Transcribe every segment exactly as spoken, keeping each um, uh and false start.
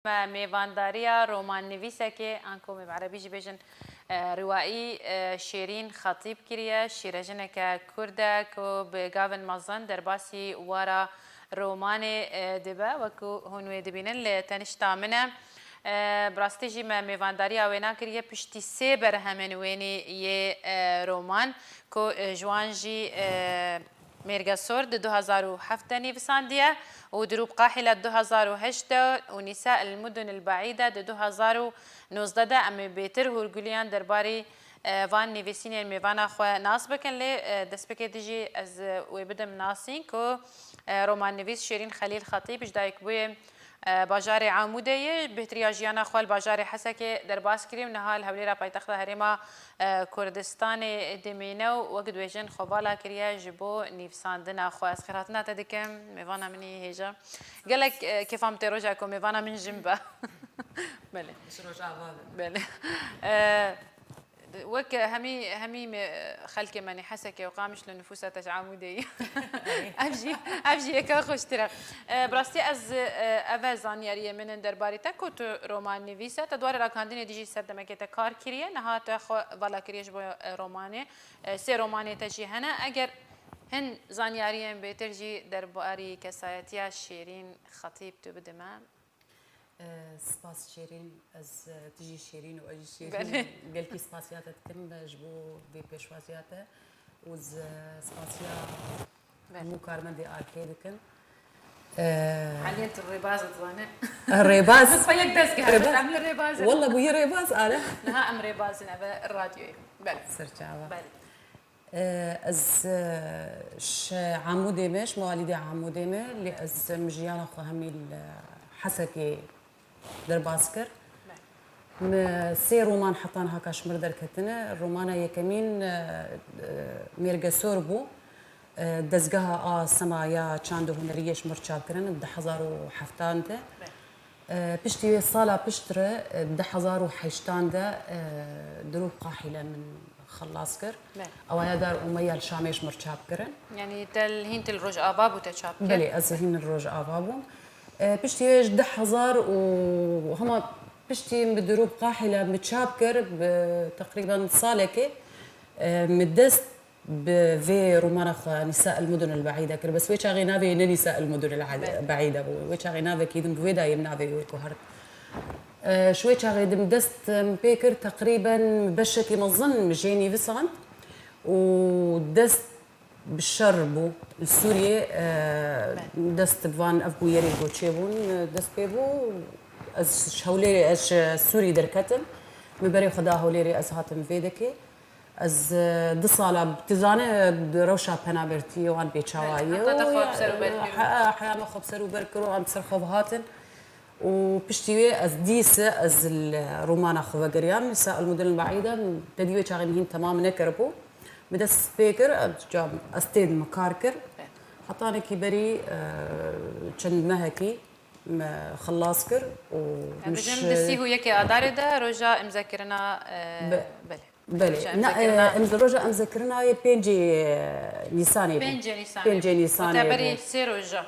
Me mêvandariya romannivîsekê, an ku me bi erebî jî bêjin, e, riwaî, e, Şêrîn Xetîb kiriye. Şîrejineke kurd e ku bi gavên mezin derbasî wara romanê, e, dibe, wekî hûn wê dibînin li tenişta min e. E, bi rastî jî me mêvandariya wêna kiriye piştî sê berhemên wênî yê, e, roman ku, e, ji wan jî, e, Mêrgesor di du hazar û heft de nivîsandiye û Dirûb Qahîle du hazar û heşt de û Nîsa el Mudun el Beîde di du hazar û nozdeh de. Em ê bêtir hûrgulîyan derbarî, e, van nivîsînên mêvana xwe nas bikin, lê, e, destpêkê dijî ez, e, wê bidim nasîn ku, e, romannivîs Şêrîn Xelîl Xetîb ji dayikbûyê, e, bajarê Amûdê ye, bêhtir ya jiyana xwe li bajarê Hesekê derbas kiriye û niha li Hewlêra paytexta herêma, e, Kurdistanê dimîne û wek dibêjin xwe vala kiriye ji bo nivîsandina xwe. Ez xêrhatina te dikim, mêvana min î hêja. Gelek, e, kêfa min tê roja ku mêvana min jin be. Belê. Ji Rojava be. Belê. E, Wek hemî, hemî me, xelkê me nê Hesekê û Qamişlo nifûsa te ji Amûdê ye. Ev jî, ev jî yeka xweştir e. E, bi rastî ez, e, ev e zanyariyê min in derbarê te ku tu romannivîs e. Te di warê ragihandinê dî jî ser demekê te kar kiriye. Niha te xwe vala kiriye ji bo, e, romanê. E, sê romanê te jî hene. Eger hin zanyariyên bêtir jî derbarî kesayetiya Şêrîn Xetîb tu bidî me. E, spas Şêrîn, ez, e, tu jî Şêrîn û ez jî Şêrîn. Belê. Gelkî spasiya te dikim, e, ji bo vê pêşwaziya te û ez, e, spasiya Belê. Hemû karmendê Arkê dikim. E, Aliyê tu rêbaz dizane. Rêbaz. Bi yek dest gehişt, Rêbaz. Em li rêbaz in. Walla bûye rêbaz, ale. Niha em rêbaz in, ev e radyoyê. Belê. Serçava. Belê. Ez, e, ji Amûdê me, ji mewalîdê Amûdê me, lê ez, em jiyana xwe hemî li Hesekê derbas kir. Me sê roman heta niha ka ji mir derketine. Romana yekemîn, e, e, Mêrgesor bû. E, dezgeha a Sema ya Çand û Huneriyê ji mir çap kirin di du hezar û heftan de. E, piştî wê sala piştre, e, du hezar û heştan de, e, Dirûb Qahîle min xelas kir. Belê. Ewa ya Dar Umeya li Şamê ji mir çap kirin. Yanî te li hîn tu li Rojava bû te çap kir? Belê, ez hîn li Rojava bûm. E, piştî wê ji du hezar û hema piştî min Dirûb Qahîle min çap kir, bi teqrîben salekê, e, min dest bi vê romana xwe Nîsa el Mudun el Beîde kir. Bes wê çaxê navê ne Nîsa el Mudun el Beîde bû. Wê çaxê navekî din bi wê dayê min navê wê guhert. E, ji wê çaxê din dest min pê kir, teqrîben beşekî mezin min jê nivîsand û dest bi şer bû. Li Sûriyê, e, dest bi van ev bûyerê ku çêbûn, e, dest pê bû. Ez ji Hewlêrê, ez ji Sûrî derketim. Min berê xwe da Hewlêrê, ez hatim vê dekê. Ez, e, du sala, tu zane, e, rewşa penabertiyê wan bêçawayî ye. Heta te xwe bi ser û ber kir. He-, heya me xwe bi ser û ber kir û em bi ser xwe ve hatin. Û piştî wê ez dîse, ez li romana xwe vegeriyam. Nîsa el Mudun el Beîde, te dî wê çaxê min hîn temam nekiribû. Min dest pê kir, ez, ca, ez tê de min kar kir. Hetanekî berî, e, çend mehekî me xelas kir û Em min bêjin ji di sî û yekê Adarê de roja îmzekirina, e, Be-, belê. Belê. Roja Na, e, îmzekirina. Îmze-, roja îmzekirina yê pêncê, e, Nîsanê bû. Pêncê Nîsanê. Pêncê Nîsanê Wate berî bû. Sê roja.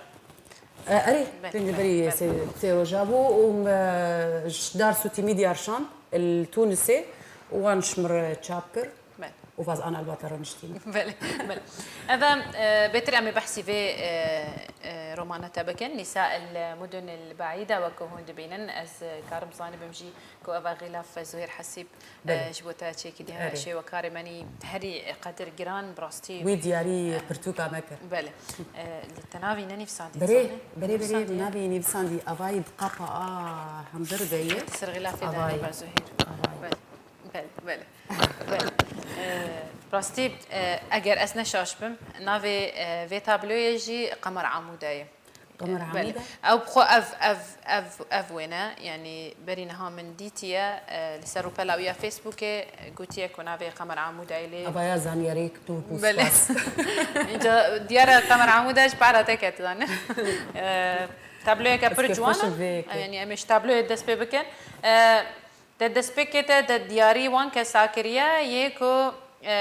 E, erê, Belê, pêncê belê, berî belê. sê, sê roja bû û me ji Dar Sûtî Media şand li Tûnisê û wan ji min re çap kir. Belê. Û vaz ana li ba te re niştîne. Belê, belê. Ev e, e, bêtir em ê behsî vê, e, e, romana te bikin. Nîsa el Mudun el Beîde, wek ku hûn dibînin, ez, e, karim zanibim jî ku ev e xîlaf Zuhêr Hesîb, Belê. e, ji bo te çêkiriye. Erê. Şêwekarê me nî herî qedir giran, bi rastî. Wî diyarî pirtûka me kir. Belê. E, li te navî nenivîsandî Berê, dizane? berê, berê, Nivîsandî ye? navê nivîsandî avayî di qapa a hundir de ye. Di ser xîlafê de Avayî. nêva Zuhêr. Avayî. Belê. Belê, belê. Belê. Ee, rastî, e, eger ez ne şaş bim, navê, e, vê tabloyê jî Qemer Amûde ye. Qemer Belê. Amûde? Ew bi xwe ev, ev, ev, ev wêne, yanî berî niha min dîtiye, e, li ser rûpela wî ya Facebookê gotiye ku navê Qemer Amûde ye lê Avaya zaniyariyek tu bû Belê. spas. Înca diyar e Qemer Amûde ji para te ket, zanî. E, tabloyeke Ez pir kêfxweş ciwan im e. vê yekê. Yanî em ê ji tabloyê dest pê bikin. E, Te destpêkê te de diyarî wan kesa kiriye yê ku, e,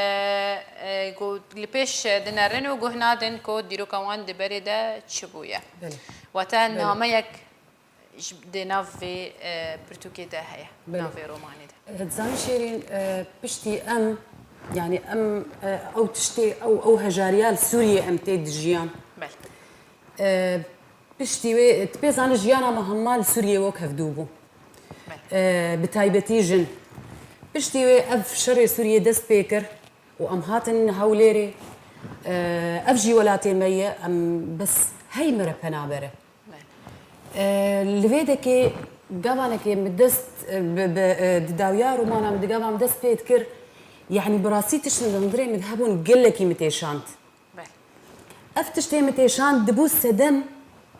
e, ku li pêş dinerin û guh nadin ku dîroka wan di berê de çi bûye. Belê. Wate Belê. nameyek ji, di nav vê, e, pirtûkê de heye, Belê. nav vê romanê de. Dizanî Şêrîn, e, piştî em, yanî em, e, ew tiştê, ew, ew hejariya li Sûriyê em tê dijiyan. Belê. E, piştî wê, tu pê zanî jiyana me hema li Sûriyê wek hevdû bû. Belê. E, bi taybetî jin. Piştî wê ev şerê Sûriyê dest pê kir û em hatin Hewlêrê. E, ev jî welatê me ye, em bes hey me re pena bere. Belê. E, li vê dekê gavanekê min dest, e, bi, bi, e, di dawiya romana min di gava min dest pê dikir, yanî bi rastî tiştin di hundirê min de hebûn gelekî min tê şand. Belê. Ev tiştê min tê şand dibû sedem,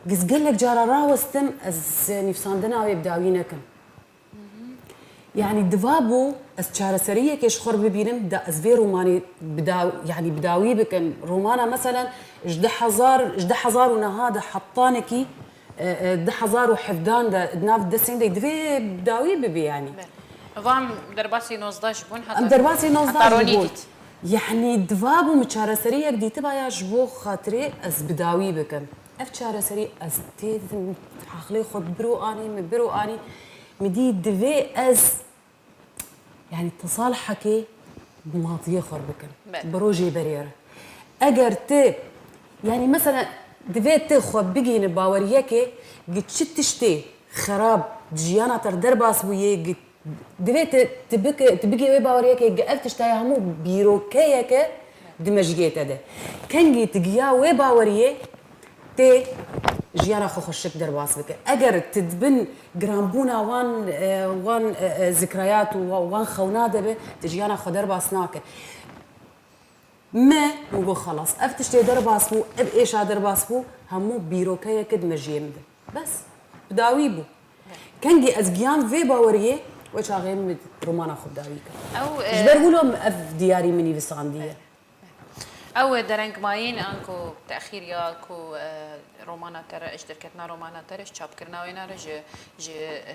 giz gelek cara rawestim ez nivîsandina wê bi dawî nekim. Yanî diva bû ez çareseriyekê ji xwe re bibînim, da ez vê romanê bi daw-, yanî bi dawî bikim. Romana meselen ji du hezar, ji du hezar û neha de hetanekî, e, e, du hezar û hevdan de di nav destên de divê bi dawî bibe yanî. Belê. Van derbasî nozdeh ji bûn heta Em derbasî nozdeh heta ji ronî bûn. Dît. Yanî diva bû min çareseriyek dîtibaya ji bo xatirê ez bi dawî bikim. Ev çareserî ez tê didim, aqilê xwe biro anî, min biro anî, min dî divê ez yanî tesalihekê bi madiyê xwe bikim. Belê. Bi rojê berê re. Eger tu, yanî mesela divê tu xwe bigihîne baweriyekê, gi çi tiştê xerab di jiyana te re derbas bûye, gi Divê tu, tu bike, tu bigê wê baweriyekê, ev tiştaya hemû bîrokeyeke di mejiyê te de. Kengî tu giya wê baweriyê tê jiyana xwe xweşik derbas bike. Eger tu di bin giranbûna wan, e, wan, e, e, zikrayat û wa-, wan xewna de be, tu jiyana xwe derbas nake. Me, min got xelas, ev tiştê derbas bû, ev êşa derbas bû, hemû bîrokeyeke di mejiyê min de. Bes, bi dawî bû. Kengî ez giyam vê baweriyê, we çaxê min romana xwe bi dawî kir. Ew, e, Ji ber wilo min ev diyarî min nivîsandiye. Ew dereng mayîn an ku texîr ya ku, e, romana te re, ji derketina romana te re, ji çapkirina wêna re, ji, ji, e,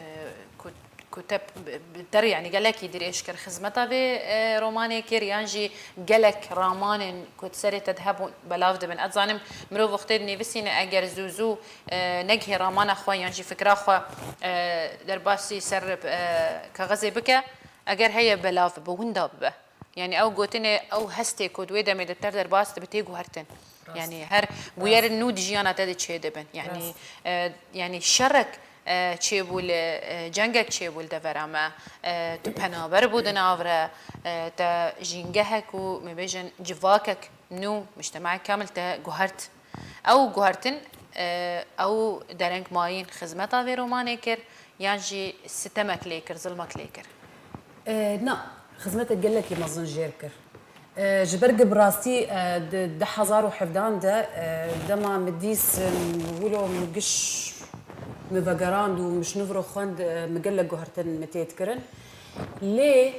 ku, ku te bi, bi te re, yanî gelekî dirêj kir xizmeta vê, e, romanê kir, yan jî gelek ramanên ku di serê te de hebûn belav dibin. Ez zanim mirov wextê dinivîsîne, eger zû zû, e, negihê ramana xwe yan jî fikra xwe, e, derbasî ser, e, kaxezê bike, eger heye belav bibe, winda bibe. Yanî ew gotinê, ew hestê ku di wê demê de ter derbas dibe tê guhertin. Yanî her bûyerên nû di jiyana te de çêdibin. Yanî, e, yanî şerek, e, çêbû li, e, cengek çêbû li devera me. E, tu penaber bû di nav re, e, te jîngehek û, me bêjin, civakek nû, mujtemek kamil te guhert. Ew guhertin, e, ew dereng mayîn xizmeta vê romanê kir, yan jî sitemek lê kir, zilmek lê kir? E, na, xizmetek gelekî mezin jêr kir. E, ji ber ku bi rastî, e, di du hezar û hevdan de, e, dema min dîs, e, wilo min giş min vegerand û min ji nû ve xwend, e, min gelek guhertin min tê dikirin. Lê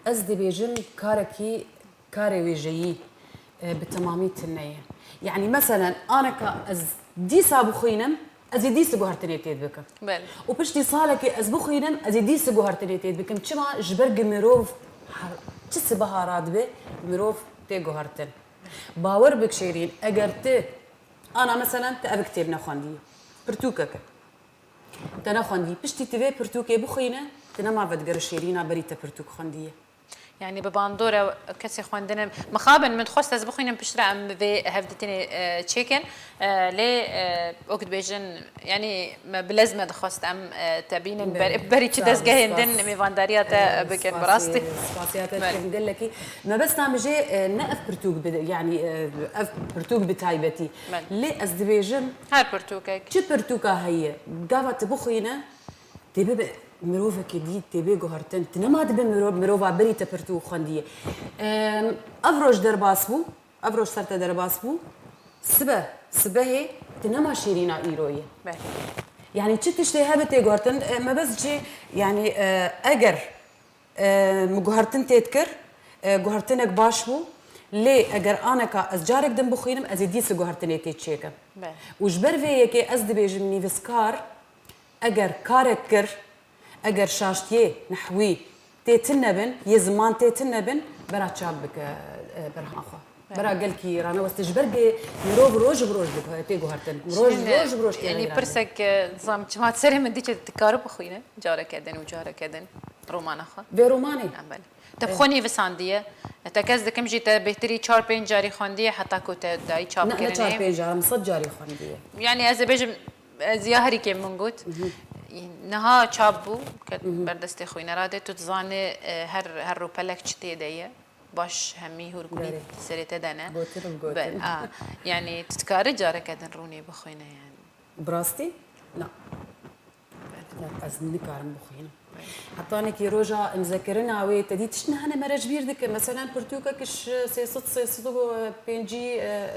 ez dibêjim karekî, karê wêjeyî, e, bi temamî tune ye. Yanî meselen aneka ez dîsa bixwînim, ez ê dîsa guhertinê tê dibikim. Belê. Û piştî salekê ez bixwînim, ez ê dîsa guhertinê tê dibikim. Çima? Ji ber ku mirov her çi sibeha radibe, mirov tê guhertin. Bawer bik Şêrîn, eger tu, ana meselen tu ev kitêb nexwendiye, pirtûkek e. Te nexwendî. Piştî tu vê pirtûkê bixwîne, tu nema vedigere Şêrîna berî te pirtûk xwendiye. Yanî bi bandora kesê xwendine mixabin, min dixwest ez bixwînim, piştre em vê hevdîtinê, e, çêkin. E, lê, e, wek dibêjin, yanî me bi lez me dixwest em, e, te bînin, Belê. ber-, berî çi Sağ ol, dezgehên spas. din mêvandarî te, e, bikin, bi Spasiye, rastî. spasiya te Belê. dikim gelekî. Mebesta min jê, e, ne ev pirtûk bide, yanî, e, ev pirtûk bi taybetî. Belê. Lê ez dibêjim, Her pirtûkek. çi pirtûka heye, gava tu bixwîne, tê bibe mirovekê dî, tê bê guhertin. Tu nema dibe miro-, mirova berî te pirtûk xwendiye. Em, ev roj derbas bû, ev roj ser te derbas bû. Sibe, sibehê tu nema Şêrîna îro ye. Belê. Yanî çi tiştê hebe tê guhertin, e, mebest jî, yanî, e, eger, e, min guhertin tê dikir, e, guhertinek baş bû, lê eger aneka ez carek din bixwînim, ez ê dîsa guhertinê tê çêkim. Belê. Û ji ber vê yekê ez dibêjim nivîskar eger karek kir, eger şaştiyê nehwî tê tune bin, yê ziman tê tune bin, bera çap bike, e, berhema xwe. Bera gelkî raneweste ji ber ku mirov roj bi roj tê guhertin. Roj, roj bi roj tê Yanî veyranê. Pirsek e, zam çima serê min diçe, dikare bixwîne careke din û careke din romana xwe? Vê romanê? Em belê. Te bi xwe nivîsandiye. Te kes dikim jî te bêhtirî çar pênc carî xwendiye heta ku te dayî çap Ne, ne çar kirinê. Pênc car, em sed carî xwendiye. Yanî ez ê bêjim, ez ya herî kêm min got. Niha çap bû, ket ber destê xwînera de, tu dizanî e, her, her rûpelek çi tê de ye. Baş hemî hûrgulî Belê. serê te de ne. Gotin û Be, gotin. a, yanî tu dikarî careke din rûnê bixwîne yanî. Bi rastî? Na. Na, ez nikarim bixwînim. Hetanekî roja imzekirina wê te dî tişt nehene mere ji bîr dike. Meselen pirtûkek ji sê sed, sê sed û pêncî, e,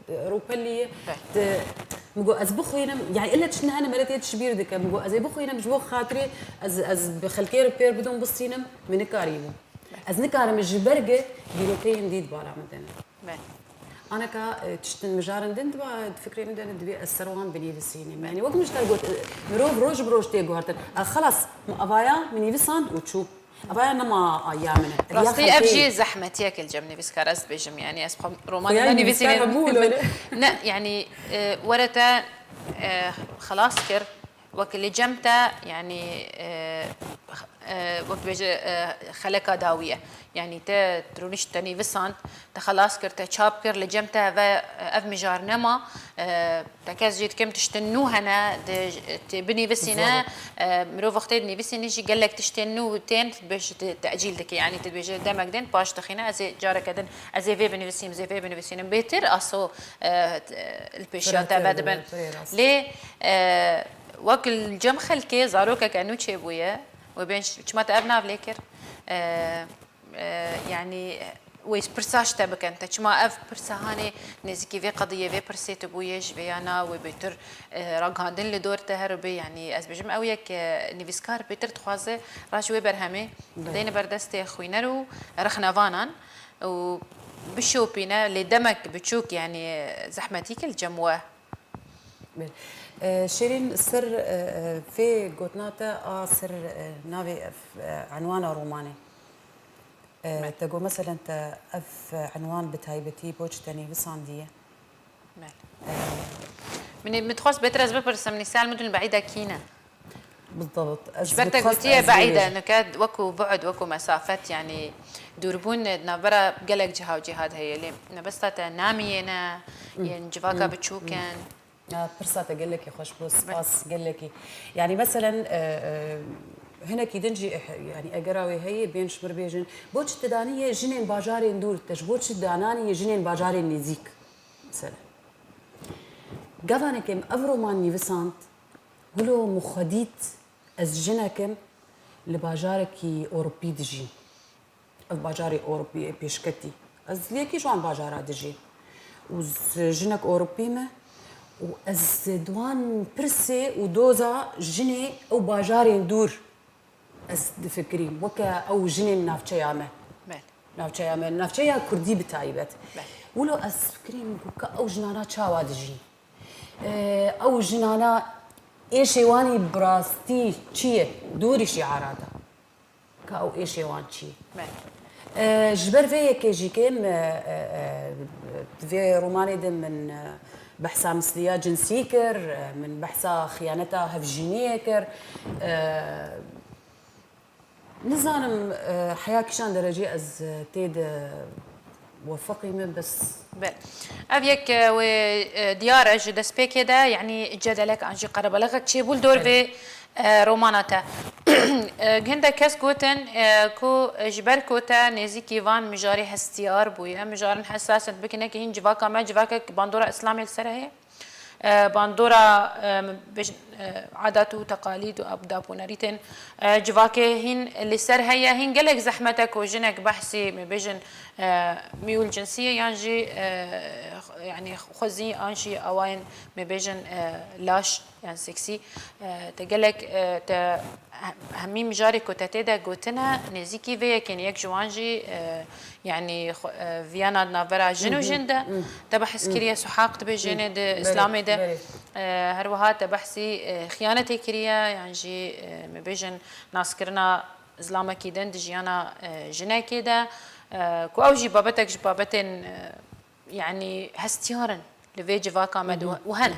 e, rûpelî ye. Be. Te, min got ez bixwînim, yani illa tişt nehene mere tê ji bîr dike. Min got ez ê bixwînim ji bo xatirê ez, ez bi xelkê re pêr bidim bistînim, min nikarîbû. Ez nikarim ji ber ge dîrokeyên dî di bala min de ne. Be. Aneka e, tiştin mijarin din diba di fikrê min de ne, divê ez ser wan binivîsînim. Yani wek min ji te got, e, mirov roj bi roj tê guhertin. E, xelas, min avaya min nivîsand û çû. Avaya nema ya min e. Ya Rastî ev xelkê- jî zehmetiyek li cem nivîskar ez dibêjim. Yani ez xwe romanê Xuya ne nivîskar nivîsînim. hebû wilo ne. Ne, yani e, were te e, xelas kir. Wek li cem te, yani e, e, wek dibêje e, xeleka dawî ye. Yani te rûnişt te nivîsand, te xelas kir, te çap kir, li cem te ve ev mijar nema, e, te kes jî dikim tiştin nû hene, di, tê binivîsîne, e, mirov wextê dinivîsîne jî gelek tiştên nû tên, tu dibêje te-, tecîl dike, yani tu dibêje demek din paş dixîne, ez ê careke din, ez ê vê binivîsînim, ez ê vê binivîsînim. Bêtir aso e, li pêşiya te vedibin. Lê e, wek li cem xelkê zarokeke nû çêbûye, wê bên çima te ev nav lê kir? E, e, yani wê pirsa ji te bikin. Te çima ev pirsa hanê nêzîkî vê qediyê, vê pirsê tu bûye, ji vê ya na wê bêtir e, ragihandin li dor te here bê? Yani ez bêjim ew yek e, nivîskar bêtir dixwaze raş wê berhemê deyne ber destê xwîner û rexnevanan û bişopîne, lê demek biçûk yani zehmetî ke li cem we. Belê. E, Şêrîn, ser e, e, vê gotina te a ser e, navê ev, e, enwana romanê. E, Belê. Te got meselen te ev e, enwan bi taybetî bo çi te nivîsandiye? Belê. Min, min dixwest bêtir ez bipirsim, Nîsel Mudin Beîde kî ne? بالضبط. Ez Ji ber te dixwest gotiye ez Beîde, bêjim. Nuke wekû bu'd, wekû mesafet, yani dûrbûn di navbera gelek ciha û cîhat heye, lê mebesta te namiyê ne, yên civaka biçûk in. Ya, pirsa te gelekî xweş bû, spas gelekî. Yani meselen, e, e, hinekî din jî, eh, yani egera wê heye, bên ji mir bêjin, bo çi te daniye jinên bajarên dûr, te ji bo çi dananiye jinên bajarên nêzîk? Meselen. Gava nekem ev roman nivîsand, wilo min xwe dît, ez jinek im, li bajarekî Ewropî dijîm. Ev bajarê Ewropî yê pêşketî. Ez li yekî ji wan bajara dijîm. Û ez jinek Ewropî me û ez di wan pirsê û doza jinê ew bajarên dûr ez difikirîm. Weke ew jinên navçeya me. Belê. Navçeya me, navçeya Kurdî bi taybet. Belê. Wilo ez fikirîm ku ka ew jinana çawa dijîn? Ee, ew jinana êşê wan î bi rastî çi ye? Dûrî şîara de. Ka ew êşê wan çi ye? Belê. Ee, ji ber vê yekê jî kêm, e, e, e, di vê romanê de min e, behsa misliya cinsî kir, e, min behsa xiyaneta hevjîniyê kir. E, Nizanim e, heya kîjan derecê ez e, tê de wefeqî me, bes. Be. Ev yek e, wê e, diyar e ji destpêkê de, yanî cedelek an jî qerebelexek çêbû li dor vê e, romana te. E, Hinde kes gotin e, ku ji ber ku te nêzîkî van mijarê hestiyar bûye, mijarin hesas in, bikinekî hîn civaka me, civakek bandora Îslamê li ser heye. E, bandora e, bêjin, e, adat û teqalîd û dap û nerîtên e, civakê hîn li ser heye. Hîn gelek zehmet e ku jinek behsî, me bêjin, e, mîyûl cinsî ye yan jî e, yanî xwezî an jî awayên, me bêjin, e, laş yan seksî. E, te gelek e, te he- hemî mijarê ku te tê de gotine nêzîkî vê yekê ne. Yek ji wan jî e, yanî xwe- e, viyana di navbera jin û jin de te behs kiriye, suhaq dibêjin di Îslamê de. E, her wiha te behsî e, xiyanetê kiriye yan jî e, me bêjin naskirina zilamekî din di jiyana e, jinekê de. E, ku ew jî babetek ji babetên, e, yanî hestiyar in li vê civaka me de û hene.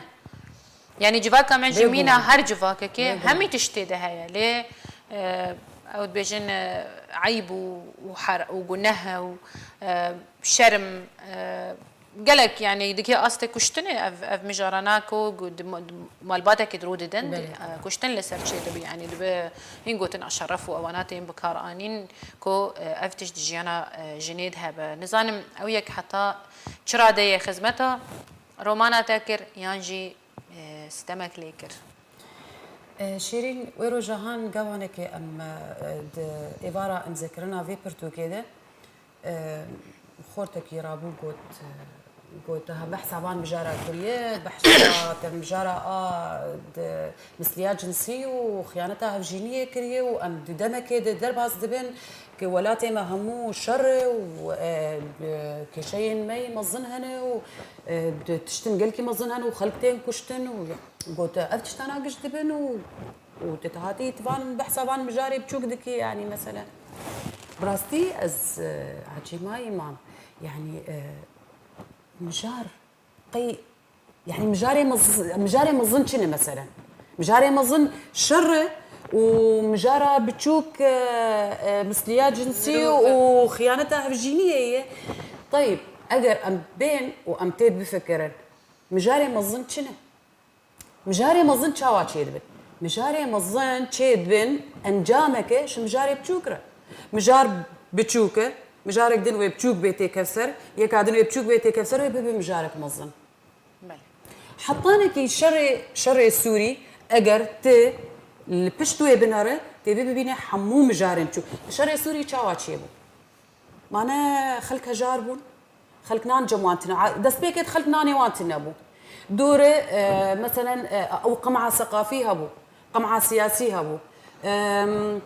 Yanî civaka me jî mîna her civakekê hemî tiştê de heye. Lê, e, ew dibêjin, e, eyb û, û her-, û guneh û, e, şerm, e, gelek, yanî dike astê kuştinê ev, ev mijarana ku gu-, di ma-, di malbatekê de rû didin, e, kuştin li ser çê dibe, yanî dibe hîn gotin a şeref û ewana tên bikaranîn ku, e, ev tişt di jiyana, e, jinê de hebe. Nizanim ew yek heta çi radeyê xizmeta romana te kir yan jî, e, sitemek lê kir? E, Şêrîn, wê roja han gavanekê em, e, di êvara îmzekirina vê pirtûkê de, e, xortekî rabû got, e, got, ha behsa van mijara kiriye, behsa te mijara a di misliya cinsî û xiyaneta hevjîniyê kiriye û em di demekê de derbas dibin ku welatê me hemû şer e û, e, kêşeyên me yî mezin hene û, e, di tiştin gelkî mezin hene û xelk tên kuştin û got, ev tiştana giş dibin û, û tu, tu hatî tu van behsa van mijarê biçûk dikî, yanî mesele. Bi rastî ez, e, ecêmayî mam. Yanî, e, mijar, qey, yanî mijarê mez-, mijarê mezin çi ne mesele? Mijarê mezin şer e û mijara biçûk, e, e, misliya cinsî û xiyaneta hevjîniyê ye. Teyb, eger em bên û em tê bifikirin, mijarê mezin çi ne? Mijarê mezin çawa çêdibin? Mijarê mezin çêdibin encameke ji mijarê biçûk re. Mijar biçûk e, mijarek din wê biçûk bê têkevser, yeka din wê biçûk bê têkevser, wê bibe mijarek mezin. Belê. Hetanekî şerê, şerê Sûrî, eger tu li pişt wê binere, tê bibîne hemû mijarên biçûk. Şerê Sûrî çawa çêbû? Mane xelk hejar bûn. Xelk nan cem wan tine. A-, destpêkê de xelk nanê wan tine bû. Dûre, e, meselen, e, ew qem'a seqafî hebû, qem'a siyasî hebû. Em,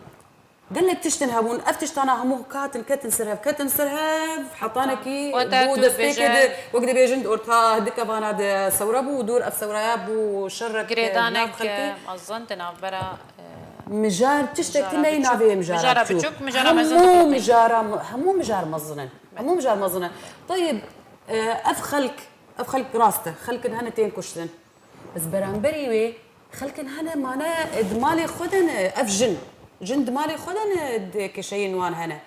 gelek tiştin hebûn. Ev tiştana hemû katin, ketin ser hev, ketin ser hev, hetanekî Wata bû tu destpêkê dibêje de, wek dibêjin, di orta hindika vana de sewre bû û dûr ev sewreya bû şerek, e, girêdanek, nav xelkê. E, mezin di navbera, e, Mijar tiştek tune yî navê mijara biçûk. Mijara biçûk, mijara mezin Hemû dixwîtin. Mijara, hemû mijar mezin in. Hemû mijar mezin in. Teyib, e, ev xelk, ev xelk rast e. Xelkin hene tên kuştin. Bes beramberî wê xelkin hene mane, e, di malê xwe de ne, ev jin. Jin di malê xwe de ne, di kêşeyên wan hene.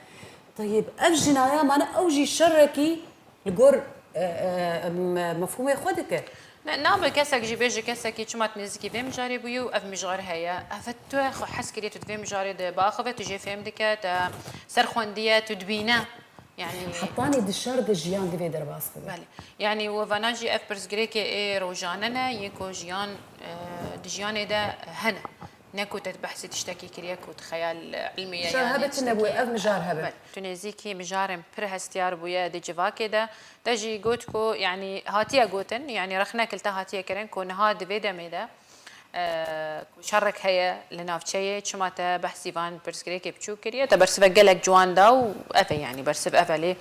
Teyib, ev jinaya mane ew jî şerekî li gor, e, e, me-, mefhûmê xwe dike. Ne, nabe kesek jî bêje kesekî çima tu nêzîkî vê mijarê bûyî û ev mijar heye. Ev tu xwe hez kiriye tu di vê mijarê de biaxive, tu jê fêm dike, te ser xwendiye, tu dibîne. Yanî Hetanî di şer de jiyan divê derbas bibe. Belê. Yanî we vana jî ev pirsgirêkê ê rojane ne, yê ku jiyan, e, di jiyanê de hene. Ne ku te behsî tiştekî kiriye ku di xeyal ilmî ye Şer ya hebe ne tune bûye, tiştekî. Ev mijar hebe. Belê. Tu nêzîkî mijarên pir hestiyar bûye di civakê de. Te jî got ku, yanî, hatiye gotin, yanî, rexnek li te hatiye kirin ku niha di vê demê de, e, ku şerek heye li navçeyê, çima te behsî van pirsgirêkê biçûk kiriye? Te bersive gelek ciwan da û ev e, yanî, bersiv ev e. Lê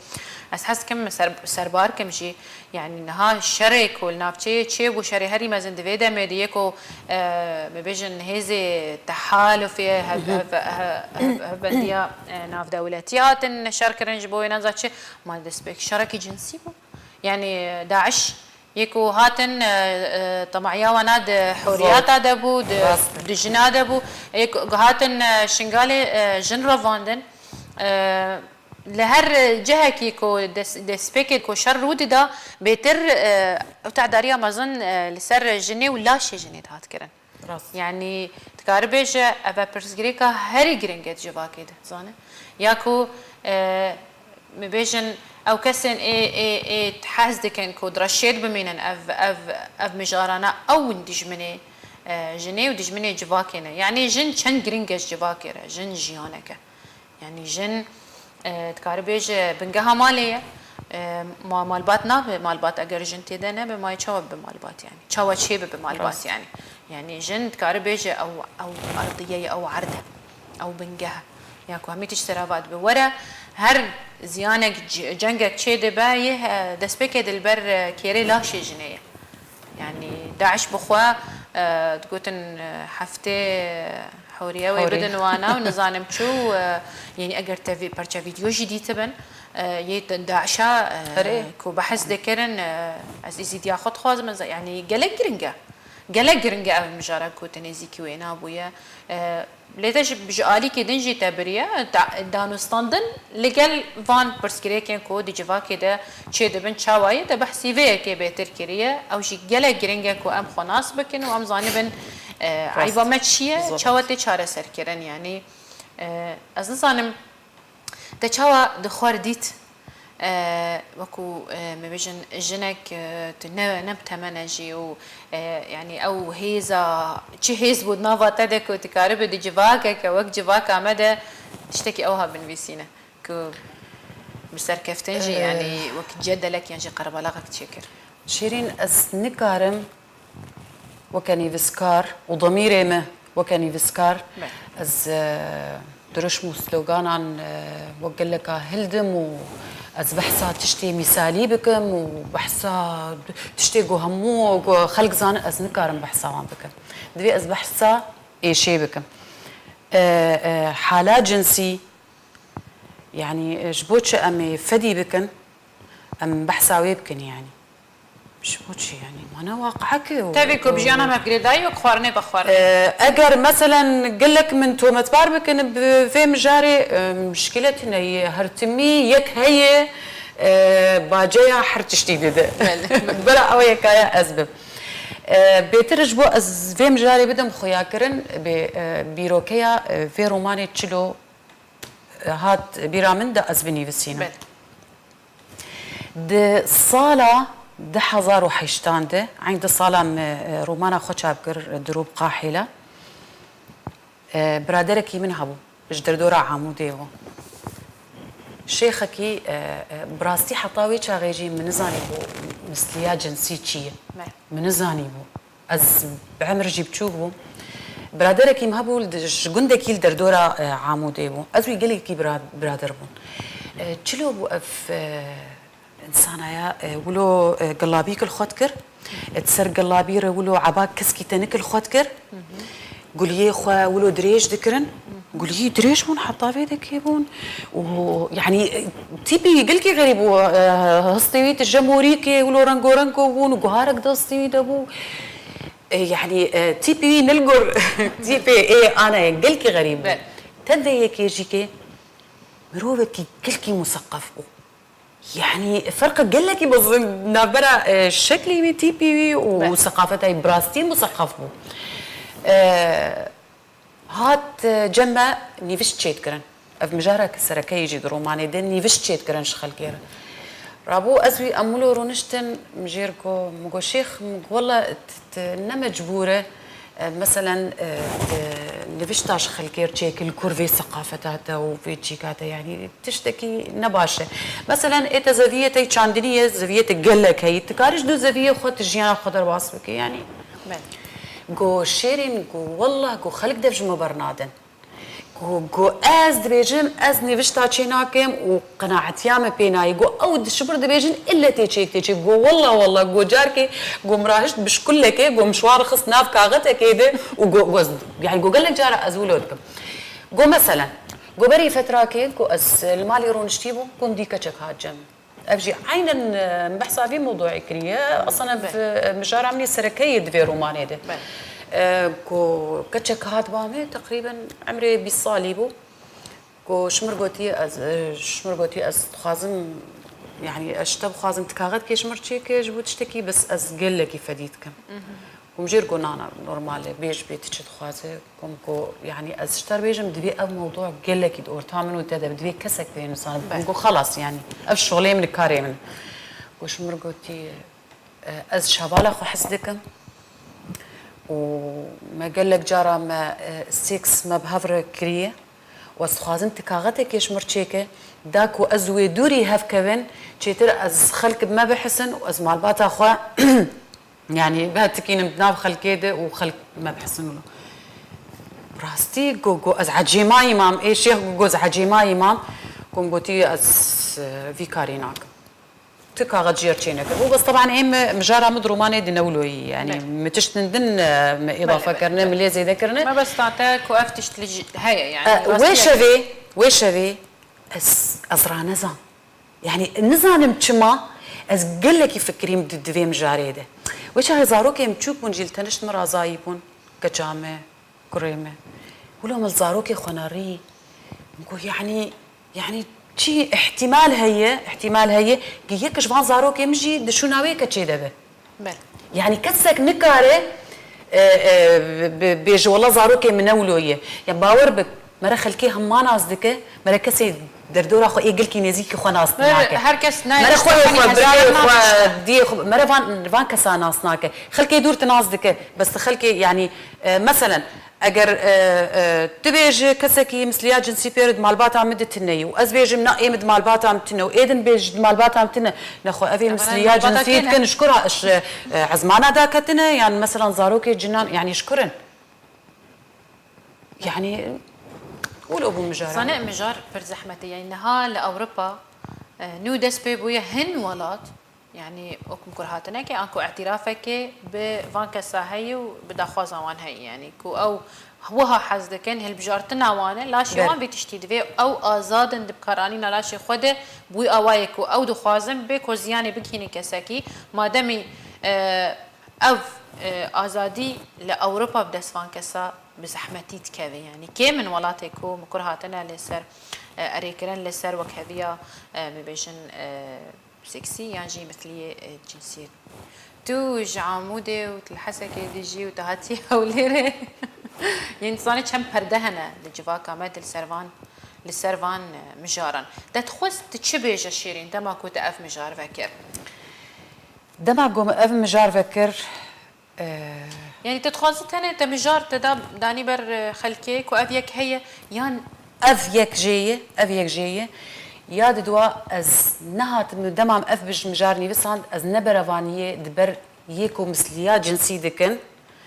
ez hez kim ser-, serbar kim jî, yanî, niha şerê ku li navçeyê çêbû, şerê herî mezin di vê demê de yê ku, e, bibêjin hêzê tehalufê hev-, hev-, hev-, hev-, hevbendiya, e, navdewletî hatin şer kirin ji bo wê neza çi, Ma destpêk şerekî cinsî bû. Yanî DAIŞ yê ku hatin, e, e, temaya wana di huriyata de bû, di, Rast e. Di jina de bû. Yê ku hatin, e, Şingalê, e, jin revandin. E, li her cihekî ku des-, destpêkê ku şer rû dida, bêtir, e, ew tehdariya mezin, e, li ser jinê û laşê jinê dihat kirin. Rast. Yanî, dikare bêje, ev e pirsgirêka herî giring e di civakê de, zane? Ya ku, e, me bêjin, ew kesên ê, ê, ê hez dikin ku di reşê de bimînin, ev, ev, ev mijarana ew dijminê, e, jinê û dijminê civakê ne. Yanî, jin çend giring e ji civakê re, jin jiyanek e. Yanî jin, e, dikare bêje bingeha malê ye. E, ma-, malbat nabe, malbat eger jin tê de nebe, mayê çawa bibe malbat yanî? Çawa çê bibe malbat Rast. Yanî? Yanî jin dikare bêje ew, ew erdiye ye, ew erd e, ew bingeh e. Ya ku hemî tişt serava dibe. Were her ziyanek, c-, cengek çê dibe, yê, e, destpêkê de li ber, e, kêrê laşê jinê ye. Yanî, DAIŞ bi xwe, e, digotin, e, heftê, e, hewriye wê Hewriye. Bidin wana û nizanim çi û, e, yanî, eger te vê parça vîdyo jî dîtibin, E, yê di-, DAIŞ'a, e, Erê. ku behs dikirin, e, ez Êzîdiya xwe dixwazim, ez, yanî gelek giring e. Gelek giring e ev mijara ku tu nêzîkî wê nabûye. E, lê te ji, ji alîkê din jî te biriye. Da-, danûstandin li gel van pirsgirêkên ku di civakê de çêdibin çawa ye, te behsî vê yekê bêtir kiriye. Ew jî gelek giring e ku em xwe nas bikin û em zanibin, e, Rast. eyba me çi ye, Zor. çawa tê çareserkirin. Yanî, e, ez nizanim, Te çawa di xwe re dît, e, wekû, e, me bêjin jinek, e, tu ne, ne bi temene jî û, e, yanî ew hêza, çi hêz bû di nava te de ku tu karibe di civakeke wek civaka me de tiştekî ew ha binivîsîne ku bi serkeftin jî, E, yanî wek cedelek yan jî qerbalaxek çêkir? Şêrîn, ez nikarim weke nivîskar û demîrê me weke nivîskar, Be. ez, e, dirişm û sloganan, e, wek geleka hildim û ez behsa tiştê mîsalî bikim û behsa tiştê ku hemû ku xelk zanin, ez nikarim behsa wan bikim. Divê ez behsa êşê bikim. E, e, hala cinsî, yanî, e, ji bo çi em ê fedî bikin, em behsa wê bikin, yanî. Ji bo çi yanî? Mane waqihek e û Tevî ku bi jiyana me girêdayî wek xwarinê vexwarinê. Ee, eger meselen gelek min tometbar bikin bi vê mijarê, e, muşkîle tune ye, her timî yek heye, e, baceya her tiştî dide. Belê. Bera ew yekaya ez bim. E, bêtir ji bo ez vê mijarê bidim xuyakirin, bê, e, bîrokeya, e, vê romanê çilo, e, hat bîra min de ez binivîsînim. Belê. Di sala du hezar û heştan de, eyn di sala me, e, romana xwe çap kir, Dirûb Qahêla. E, biraderekî min hebû, ji derdora Amûdê bû. Şêxekî, e, e, bi rastî heta wê çaxê jî min nizanîbû misliya cinsî çi ye. Me. Min nizanîbû. Ez bi emir jî biçûk bûm. Biraderekî min hebû, li, ji gundekî li derdora, e, Amûdê bû. Ez wî gelekî bira-, birader bûn. E, çilo bû ev, e, însanaya, e, wilo, e, gilabîk li xwe dikir. E, di ser gilabî re wilo eba keskî tenik li xwe dikir. Guliyê xwe wilo dirêj dikirin. Guliyî dirêj bûn, heta vê dekê bûn. Û, yanî, tîpî gelkî xerîb bû. E, histê wî tije morîkê, wilo rengorengo bûn û guharek destê wî de bû. E, yanî, e, tîpî wî nilgur, tîpê ê ana ye, gelkî xerîb bû. Be. Te vê yekê jî kê mirovekî gelkî museqef bû. Yanî, ferqa gelekî mezin navbera, e, şeklî wî, tîpî wî û Be. seqafeta wî bi rastî museqef bû. E, Hat, e, cem me nîvişt çêdikirin. Ev mijareke sereke yê jî di romanê de nîvişt çêdikirin ji xelkê re. Rabû ez wî em wilo rûniştin, min jê re got, min got, "Şêx, min got, wela t-, t-, ne mecbûr e, e, meselen, e, e, nivişta ji xelkê re çêkî li kur vê seqafeta te û vê çîka te, yanî tiştekî ne baş e. Meselen, ê te zeviyê te çandinî ye, zeviyê te gelek heyî. Tu karî ji du zeviyê xwe tu jiyana xwe derbas bikî, yanî." Belê. Got, "Şêrîn, got, wellah, got, xelk dev ji me bernadin." Got, got, "Ez dibêjim, ez nivişta çê nakim û qenaetiya me pê nayê." Got, "Ew di şibir dibêjin, ille tê çêk tê çê." Got, "Wellah, wellah," got, "carkê," got, "min rahişt bi şkulekê," got, "min şwar xist nav kaxetekê de û," got, got, yanî, got, "gelek cara ez wilo dikim." Got, "Meselen," got, "berî fetrakê," got, "ez li malê rûniştî bûm, got, min dî keçek hat cem." Ev jî eynen, e, behsa vî mewduê kiriye. Aslında ev, Belê. e, mijara min ê sereke yê di vê romanê de. Belê. E, ku keçek hat ba me, teqrîben emrê bîst salî bû. Ku ji mir gotî ez, e, ji mir gotî ez dixwazim, yanî ez ji te bixwazim tu kaxetkê ji mir çêke ji bo tiştekî, bes ez gelekî fedî dikim. Mhm. Û min jê re got, "Na, na, normal e, bêj bê tu çi dixwaze." Got, got, yanî ez ji te re bêjim, divê ev mewdû gelekî di orta min û te de be, divê kesek pê nizane. Be. Got, xelas, yanî ev şolê min, karê min. Got, ji mir gotî, e, ez şevala xwe hez dikim û me gelek cara me, e, sêks me bi hev re kiriye û ez dixwazim tu kaxetekê ji mir çêke, da ku ez wê dûrî hev kevin, çêtir ez xelk bi me bihisin û ez malbata xwe Yanî, vetikînim di nav xelkê de û xelk me bihisin wilo. Bi rastî, got, got, ez ecêmayî mam, ê şêx got, got, ez ecêmayî mam, got, min gotî, ez, e, vî karî nakim. Tu kaxet jê re çênekir. Û bes, teban ê mi, mijara min di romanê de ne wilo yî. Yanî, Belê. mi tiştin din, e, mi Belê, îdafe belê, kirine, belê. mi lê zêde kirine. Me bes date ku ev tişt li ji-, heye, yanî, E, wê rastî ye. şevê, wê şevê ez, ez ranezam. Yani nizanim çima ez gelekî fikirîm di, di vê mijarê de. Wê çaxê zarokê min çûk bûn jî li tenişt min razayî bûn. Keça me, kurê me. Wilo min zarokê xwe nerî. Min got, yani, yani çi ihtimal heye, ihtimal heye ki yek ji van zarokê min jî di şûna wê keçê de be. Belê. Yani kesek nikare, e, e, bi-, bêje wela zarokê min ne wilo ye. Ya bawer bik, mere xelkê hema nas dike, mere kesê derdora xwe ê gilkî nêzîkî xwe nas Mere nake. Her kes ne Mere işte xwe hani xwe, birayê hezaran xwe, nake işte. Diyê xwe, mere van, van kesa nas nake. Xelkê dûr ti nas dike. Bes ti xelkê yani, e, meselen, eger, e, e, tu bêjî kesekî misliya cinsî pêr di malbata min de tune ye û ez bêjim na ê min di malbata min tune û ê din bêj di malbata min tune. Nexwe ev ê misliya cinsî dikin ji kura, ji, e, ezmana daketine yan meselan zarokê cinan yani ji kur in? Yani wilo bû mijara. Zane mijar pir zehmet e. Yani niha li Ewropa, e, nû dest pê bûye hin welat, yani wek mikur hatinekê, anku îtirafekê bi van kesa heye û bi daxwaza wan heye. Yani ku ew wiha hez dikin, hilbijartina wan e, laşê Ber. Wan vê tiştî divê ew azad in di bikaranîna laşê xwe de, bûyî awayê ku ew dixwazin bê ku ziyanê bigihînin kesekî, mademî, e, ev, e, azadî li Ewropa bi dest van kesa bi zehmetî dikeve. Yani kêm in welatê ku mikur hatine li ser, e, erêkirin li ser wekheviya, e, bibêjin, e, seksî yan jî misliyê, e, cinsiyê. Tu ji Amûdê û tu li Hesekê dijî û tu hatî Hewlêrê. Yên dizanî çend perde hene di civaka me de li ser van, li ser van, e, mijaran. Te dixwest tu çi bêje Şêrîn dema ku te ev mijar vekir? Dema ku min ev mijar vekir, e, Yani te dixwazî tenê te mijar te da danî ber, e, xelkê ku ev yek heye yan Ev yek jê ye, ev yek jê ye. Ya di dua ez nehatim dema min ev bij mijar nivîsand, ez ne berevaniyê di ber yê ku misliya cinsî dikin,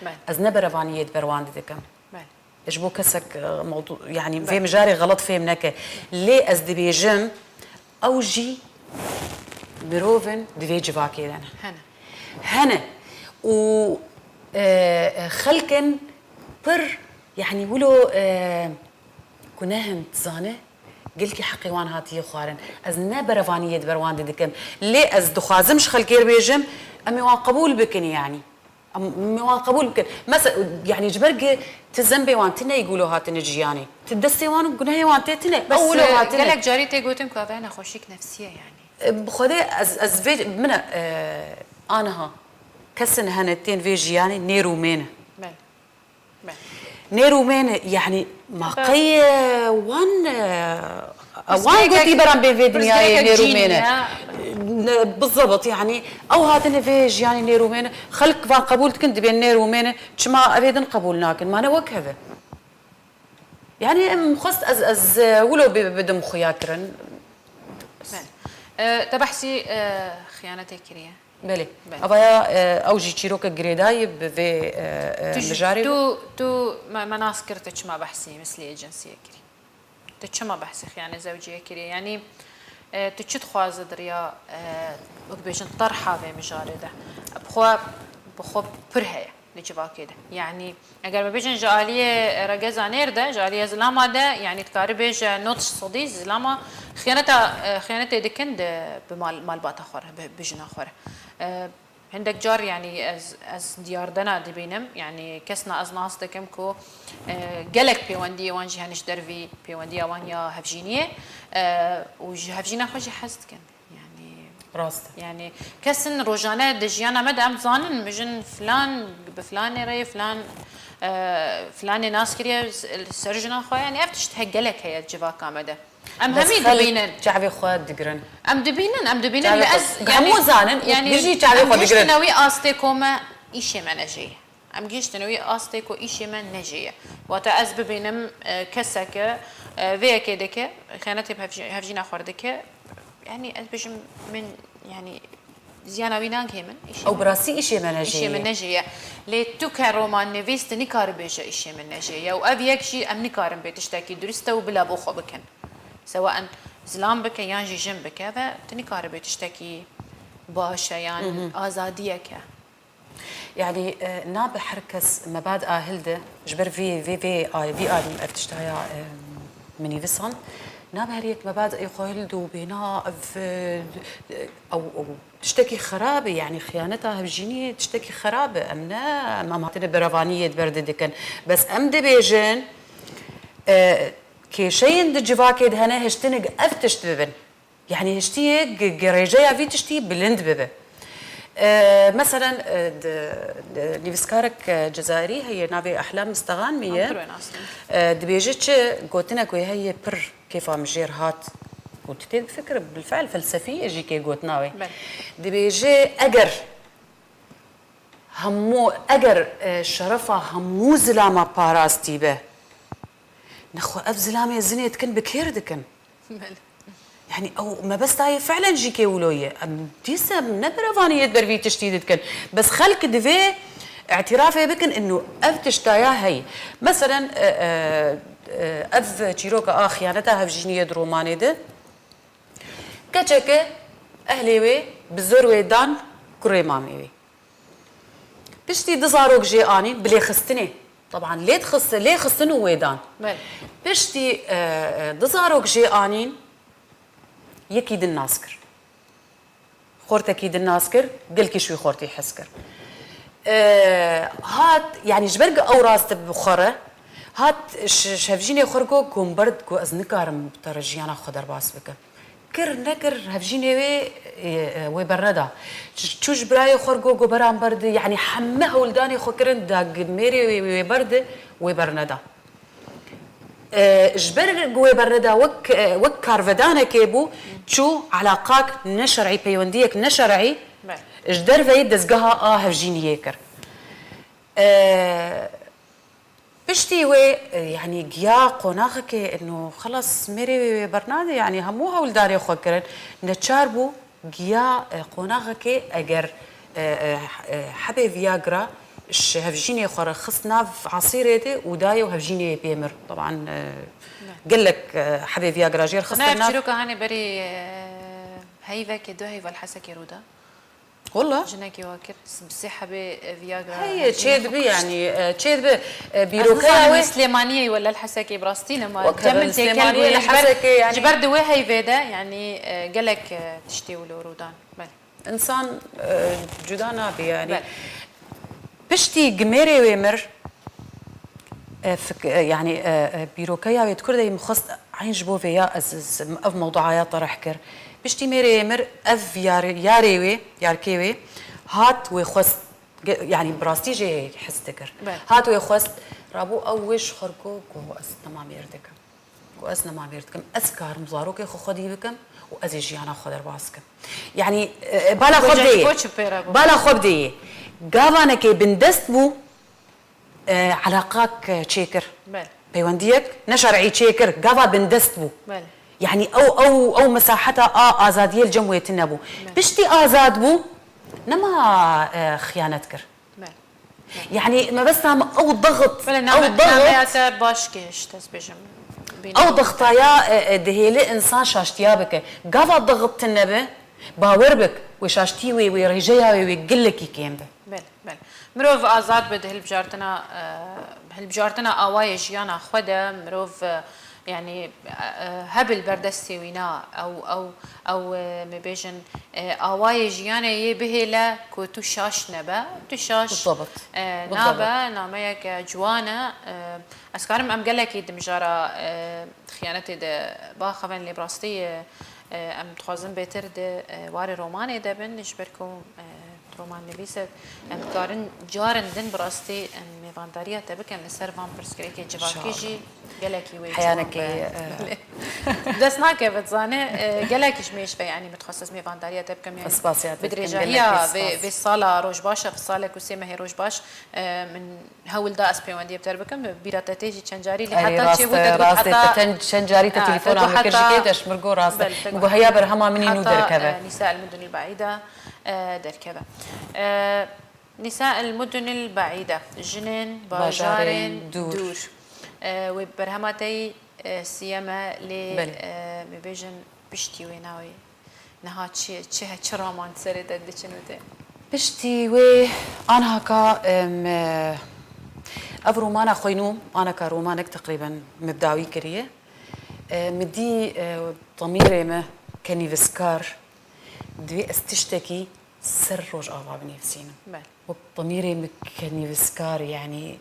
Belê. Ez ne berevaniyê di ber wan de dikim. Belê. Ji bo kesek, e, mewdu, yani vê Belê. Mijarê xelet fêm neke. Lê ez dibêjim, ew jî mirov in di vê civakê de ne. Hene. Hene. Û, e, e, xelk in pir, yani wilo, e, ku ne hin dizane, gelkî heqê wan hatiye xwarin. Ez ne berevaniyê di ber wan de dikim. Lê ez dixwazim ji xelkê re bêjim, em ê wan qebûl bikin yani. Em ê wan qebûl bikin. Mesela, yani ji ber ku ti zembê wan tune yî ku wilo hatine jiyanê. Ti destê wan û gunehê wan tê tune. Bes, Ew wilo e, hatine. Gelek carî tê gotin ku ev nexweşîk nefsî ye yani. E, bi Xwedê ez, ez vê, min e, e, aniha kesin hene tên vê jiyanê nêr û mêne. Belê. Belê. Nêr û mêne, yani ma Belê. Qey, e, wan, e, wan Pirsgirêkek, gotî beran bên vê dinyayê pirsgirêkek nêr û cînî mêne. Ne, bizabat, yani ew hatine vê jiyanê nêr û mêne. Xelk van qebûl dikin, dibên nêr û mêne. Çima ev ê din qebûl nakin? Ma ne wek hev e. Yani em xwest ez, ez, e, wilo bi-, bidim xuya kirin. Belê. E, te behsî, e, xiyanetê kiriye. Belê. Belê. Avaya, e, ew jî çîrokek girêdayî bi vê, e, e, Tu ji, mijarê. Tu, tu me, me nas kir, tu çima behsî misliyê cinsiyê kirî? Tu çima behsî xiyane zewciyê kirî? Yanî, e, tu çi dixwazi di riya, e, wek bêjin terha vê mijarê de? Bi xwe, bi xwe pir heye di civakê de. Yanî, eger me bêjin ji aliyê regeza nêr de, ji aliyê zilama de, yanî dikare bêje nod sedî zilama xiyaneta, e, xiyanetê dikin di, bi mal-, malbata xwe re, bi, bi jina xwe re. E, hindek car, yanî ez, ez diyardena dibînim, yanî kesna ez nas dikim ku, e, gelek pêwendiyê wan jî hene ji dervî pêwendiya wan ya hevjîniyê, e, û ji hevjîna xwe jî hez dikin. Yani, Rast e. Yani, kesin rojane di jiyana me de em zanin, mijin filan, bi filanê re yê, filan, e, filanê nas kiriye, li ser jina xwe. Yani, ev tişt he gelek heye civaka me de. Em Bes hemî xelk dibînin. Çavê xwe digirin. Em dibînin, em dibînin. Çavê Li xwe, ez, hemû yani, zanin û yani, bijî çavê em xwe gihiştine digirin. Wî astê ku me îşê me nejê ye. Em gihiştine wî astê ku îşê me nejê ye. Wate ez bibînim, e, keseke, e, vê yekê dike, xeyanetê bi hevjî-, hevjîna xwe re dike, yanî ez bêjim min, yanî ziyana wî nagihê min, îşê Ew min, bi rastî îşê me nejê îşê min ye. Nejê ye. Lê tu ke romannivîs tu nikare bêje îşê min nejê ye û ev yek jî em nikarin bê tiştekî durist e û bila bo xwe bikin. Sewa en zilam bike yan jî jin bike ve tu nikare bê tiştekî baş e yan Hı hı. azadiyek e. Yani, e, nabe her kes mebad ahil de, ji ber vê, vê, vê, ay, vî alî ev tiştaya, e, min nivîsan, Nabe her yek me bad ê xwe hildo bêna ev, e, ew, ew tiştekî xerab e, yanî xiyaneta hevjîniyê tiştekî xerab e. Em ne, em, em hatine berevaniyê di ber de dikin. Bes em dibêjin, e, kêşeyên di civakê de hene hiştinik ev tişt bibin. Yanî hiştiyê gi-, gi rêjeya vî tiştî bilind bibe. E, meselen, e, di, di, nivîskarek, e, Cezayirî heye, navê Ehlam Mistegan mi ye? Em pir wê nas dikin. E, dibêje çi, gotinek wê heye pir kêfa min jêr hat. Û tu tê bifikir, bilfeil felsefî ye jî kê gotina wê. Belê. Dibêje eger hemû, eger, e, şerefa hemû zilama parastî be, nexwe ev zilamê zinê dikin bi kêr dikin. Belê. Yanî ew mebesta ye fiilen jî kê wilo ye. Em dîsa em ne berevaniyê di ber vî tiştî dikin. Bes xelk divê îtirafê bikin inu ev tişta ya heye. Meselen, e, e, e, ev çîroka a xiyaneta hevjîniyê di romanê de, keçeke ehlê wê bi zor wê dan kurê mamê wê. Piştî du zarok jê anîn bi lêxistinê. Teban lê dixist-, lê xistin û wê dan. Belê. Piştî, e, e, du zarok jê anîn, yekî din nas kir. Xortekî din nas kir, gelkî ji wî xortî hez kir. E, hat, yanî ji ber ku ew rast bi xwe re, hat ş-, ji hevjînê xwe re got, got, "Min ber, got, ez nikarim bi te re jiyana xwe derbas bikim." Kir nekir, hevjînê wê, e, e, wê berneda. Ç-, çû ji birayê xwe re got, got, "Beramber di, yanî heme hewldanê xwe kirin, da gi-, mêrê wê, wê, wê berdi, wê berneda." E, ji ber ku wê berneda wek, e, wek karvedanekê bû, çû elaqak neşer'î, peywendiyek neşer'î Belê. ji derveyî dezgeha a hevjîniyê kir. E, Piştî wê, e, yanî giya qonaxekê, ino xelas mêrê wê, wê bernade, yanî hemû hewldarê xwe kirin, neçar bû giya, e, qonaxekê eger, e, e, e, hebê Viagra ji hevjînê xwe re xist nav asîrê de û dayê û hevjînê pê mir. Teban, e, gelek, e, hebê Viagra jê re xistin nav. Çîroka hanê berî, e, heyvekê, du heyva li Hesekê rû da. Walla. Jinekê wa kir, s-, bi sê hebê, e, Viagra Heye, hevjînê çê dibi xwe kuşt. Yanî, e, çê dibi, e, Ez bîrokeya nizanim wê. Li Silêmaniyê wela li Hesekê bi rastî nema Wek cem hebe min li têkel Silêmaniyê bûye. Li Ji ber, Hesekê yanî. Ji ber di wê heyvê de, yanî, e, gelek, e, tiştê wilo rûdan. Belê. Însan, e, cuda nabe yanî. Belê. Piştî gimêrê wê mir, E, fik-, e, yanî, e, e, bîrokeya wê di Kurdeyê min xwest eyn ji bo vê ya ez, ez ev mewduaya terih kir. Piştî mêrê yê mir ev yar-, yarê wê, yarkê wê hat wê xwest, ge-, yanî bi rastî jê hez dikir. Belê. Hat wê xwest, rabû ew wê ji xwe re got, got, "Ez nema mêr dikim." Got, "Ez nema mêr dikim. Ez karim zarokê xwe xwedî bikim û ez ê jiyana xwe derbas kim." Yanî, e, e, bala xwe Got, bidê yê. Got çi pê re got? Bala xwe bidê yê. Gavanekê bindest bû, e, elaqak, e, çêkir. Belê. Peywendiyek neşer'î çêkir. Gava bindest bû. Belê. Yanî ew, ew, ew mesaheta a azadiyê li cem wê tune bû. Belê. Piştî azad bû, nema, e, xiyanet kir. Belê. Yanî mebesta min ew dixit, Belê, ew name-, dixit. Nameya te baş gihişt, ez bêjim. Ew dixitaya, e, e, dihêli însan şaştiya bike. Gava dixit tune be, bawer bik, wê şaştî wê, wê rêjeya wê, wê gelekî kêm be. Belê, belê. Mirov azad be di hilbijartina, e, hilbijartina awayê jiyana xwe de mirov, e, yanî, e, e, hebe li ber destê wî na, ew, ew, ew, e, me bêjin, e, awayê jiyanê yê bihêle ku tu şaş nebe. Tu şaş, Bidabit. e, Bidabit. nabe, nameyek, e, ciwan e. E, ez karim em gelekî di mijara, e, xiyanetê de baxivin, lê bi rastî, e, e, em dixwazin bêtir di, e, warê romanê de bin, ji ber ku, e, Romannivîs e, em dikarin carin din bi rastî em mêvandariya te bikin li ser van pirsgirêkê civakî İnşallah. Jî gelekî wê Heyanekî, ciwan be. E, dest nake, dizane, e, gelekî ji mêj ve, yanî min dixwest ez mêvandariya te bikim, yanî Spasiya te bi dikim, dirêjahiya gelekî vê, spas. Vê sala Rojbaş e, salek û sê mehê Rojbaş, e, min hewl da ez pêwendiyê bi te re bikim, bîra te tê jî çend carî, lê Erê, heta rast çêbû e, te digot rast e, heta, te ten-, çend carî te ha, te telefona digot min kir, ji heta, kê te ji min got rast e. Belê, te Min got got heya berhema min î nû heta, derkeve. E, Nîsa el Mudunil Baîde. E, Nîsa el Mudunil Baîde, jinên bajarên Bajarên dûr. dûr. E, wê berhema te yî, e, siyem e, lê, Belê. e, me bêjin piştî wê navê. Niha çi, çi he, çi raman serê te diçin û tê? Piştî wê anhaka, em, e, ev romana xwe nû, anaka romanek teqrîben me bi dawî kiriye. E, min dî, e, temîrê me ke nivîskar, divê ez tiştekî ser Rojava binivîsînim. Belê. Wek temîrê min ke nivîskar, yanî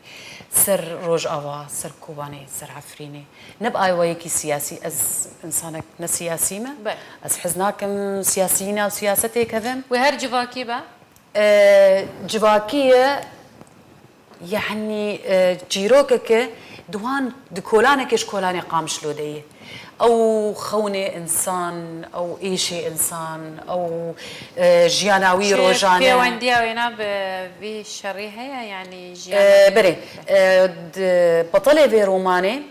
ser Rojava, ser Kobanê, ser Efrînê. Ne bi awayekî siyasî, ez insanek ne siyasî me. Belê. Ez hez nakim siyasiyîna û siyasetê kevim. Wê her civakî be? E, civakî ye, yanî, e, çîrokeke di wan, di kolanekê ji kolanê Qamişlo de ye. Ew xewnê însan, ew êşê însan, ew, e, jiyana wî Çi rojane. Pêwendiya wêna bi vî şerî heye, yanî jiyana E, wî? Berê, e, di betelê vê romanê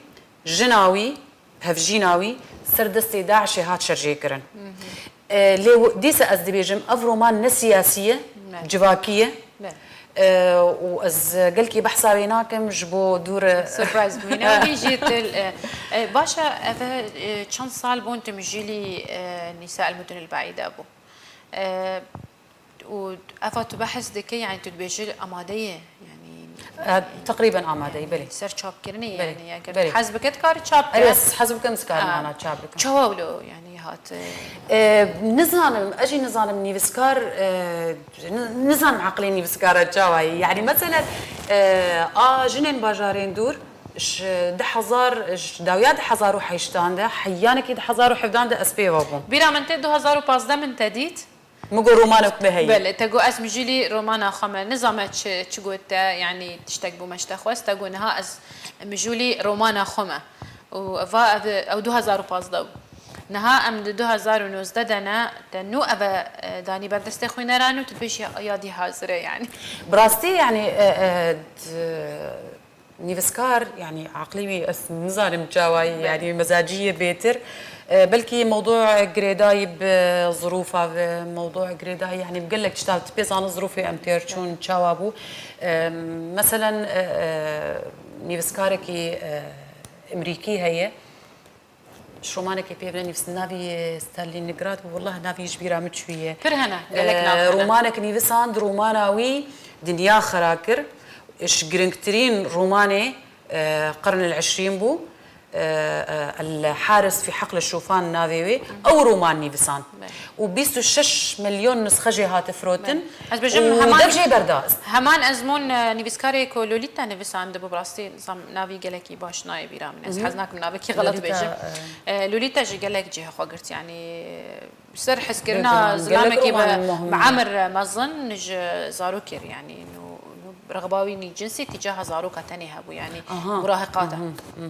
jina wî, hevjîna wî ser destê DAIŞê hat şerjêkirin. E, lê w- dîsa ez dibêjim, ev roman ne siyasî ye, Ne. civakî ye. Ne. E, û ez gelkî behsa wê nakim ji bo dûr, e, Surprise bûyîne. Wî jî til, e, e, baş e, ev e, çend sal bûn tu mijûlî, e, Nîsa El Mudun El Beîda bû. E, û eva tu behs dike, yanî tu dibêjî amade ye, yanî E, teqrîben amadeyî, belê. Ser çapkirinê, Belê, yanî eger belê. hez bike dikare çap bike. Erê, ez hez bikim, dikarim Ha. ana çap bikim. Çawa wilo, yanî hat, e, E, nizanim, ez jî nizanim nivîskar, e, ni- nizanim eqlê nivîskara çawa ye. Yanî meselen, e, a jinên bajarên dûr ji du hezar, ji dawiya du hezar û heştan de, heyanekî du hezar û hevdan de ez pê ve bûm. Bîra min tê du hezar û pazdeh min te dît. Min got romanek me heye. Belê, te got ez mijûlî romana xwe me. Nizame çi, çi got te, yanî tiştek bû me ji te xwest, te got niha ez mijûlî romana xwe me. Û eva ev, ew du hezar û pazdeh bû. Niha em di du hezar û nozdeh de ne, te nû ev e, danî ber destê xwîneran û tu dibêjî ya dî hazir e, yanî. Bi rastî, yanî, e, e, d- nivîskar, yanî eqlê wî ez nizanim çawa ye, yanî mezacî ye bêtir. E, belkî mewdû girêdayî bi zirûfa ve, mewdû girêdayî, yanî bi gelek tişta, tu pê zanî zirûfê em têr çûn çawa bû. E, meselen, e, e, nivîskarekî, e, Emerîkî heye. Ji romanekê pê ve nivîs navî Stalingrad bû, wallah navî ji bîra min çûye. Pir hene, gelek nav hene. Romanek nivîsand, romana wî dinya xera kir. Ji giringtirîn romanê, e, qern el eşrîn bû. E, e, El Haris fî Heql Şûfan navê wê. Ew roman nivîsand. Û bîst û şeş milyon nisxe jê hate firotin. Ez bêjim û heman, dev jê berda. Heman ezmûn, e, nivîskarê ku Lolita nivîsandibû, bi rastî zam-, navî gelekî baş nayê bîra min. Ez hez nakim navekî xelet Lolita, bêjim. e, E, Lolita jî gelek cihê xwe girt, yanî ser Gelek hezkirina roman, gelek zilamekî bi, roman muhim bi e. Emir mezin ji zarokê re, yanî nû, nû rixba wî nî cinsî tîcaha zaroka tenê hebû, yanî Aha, murahiqata.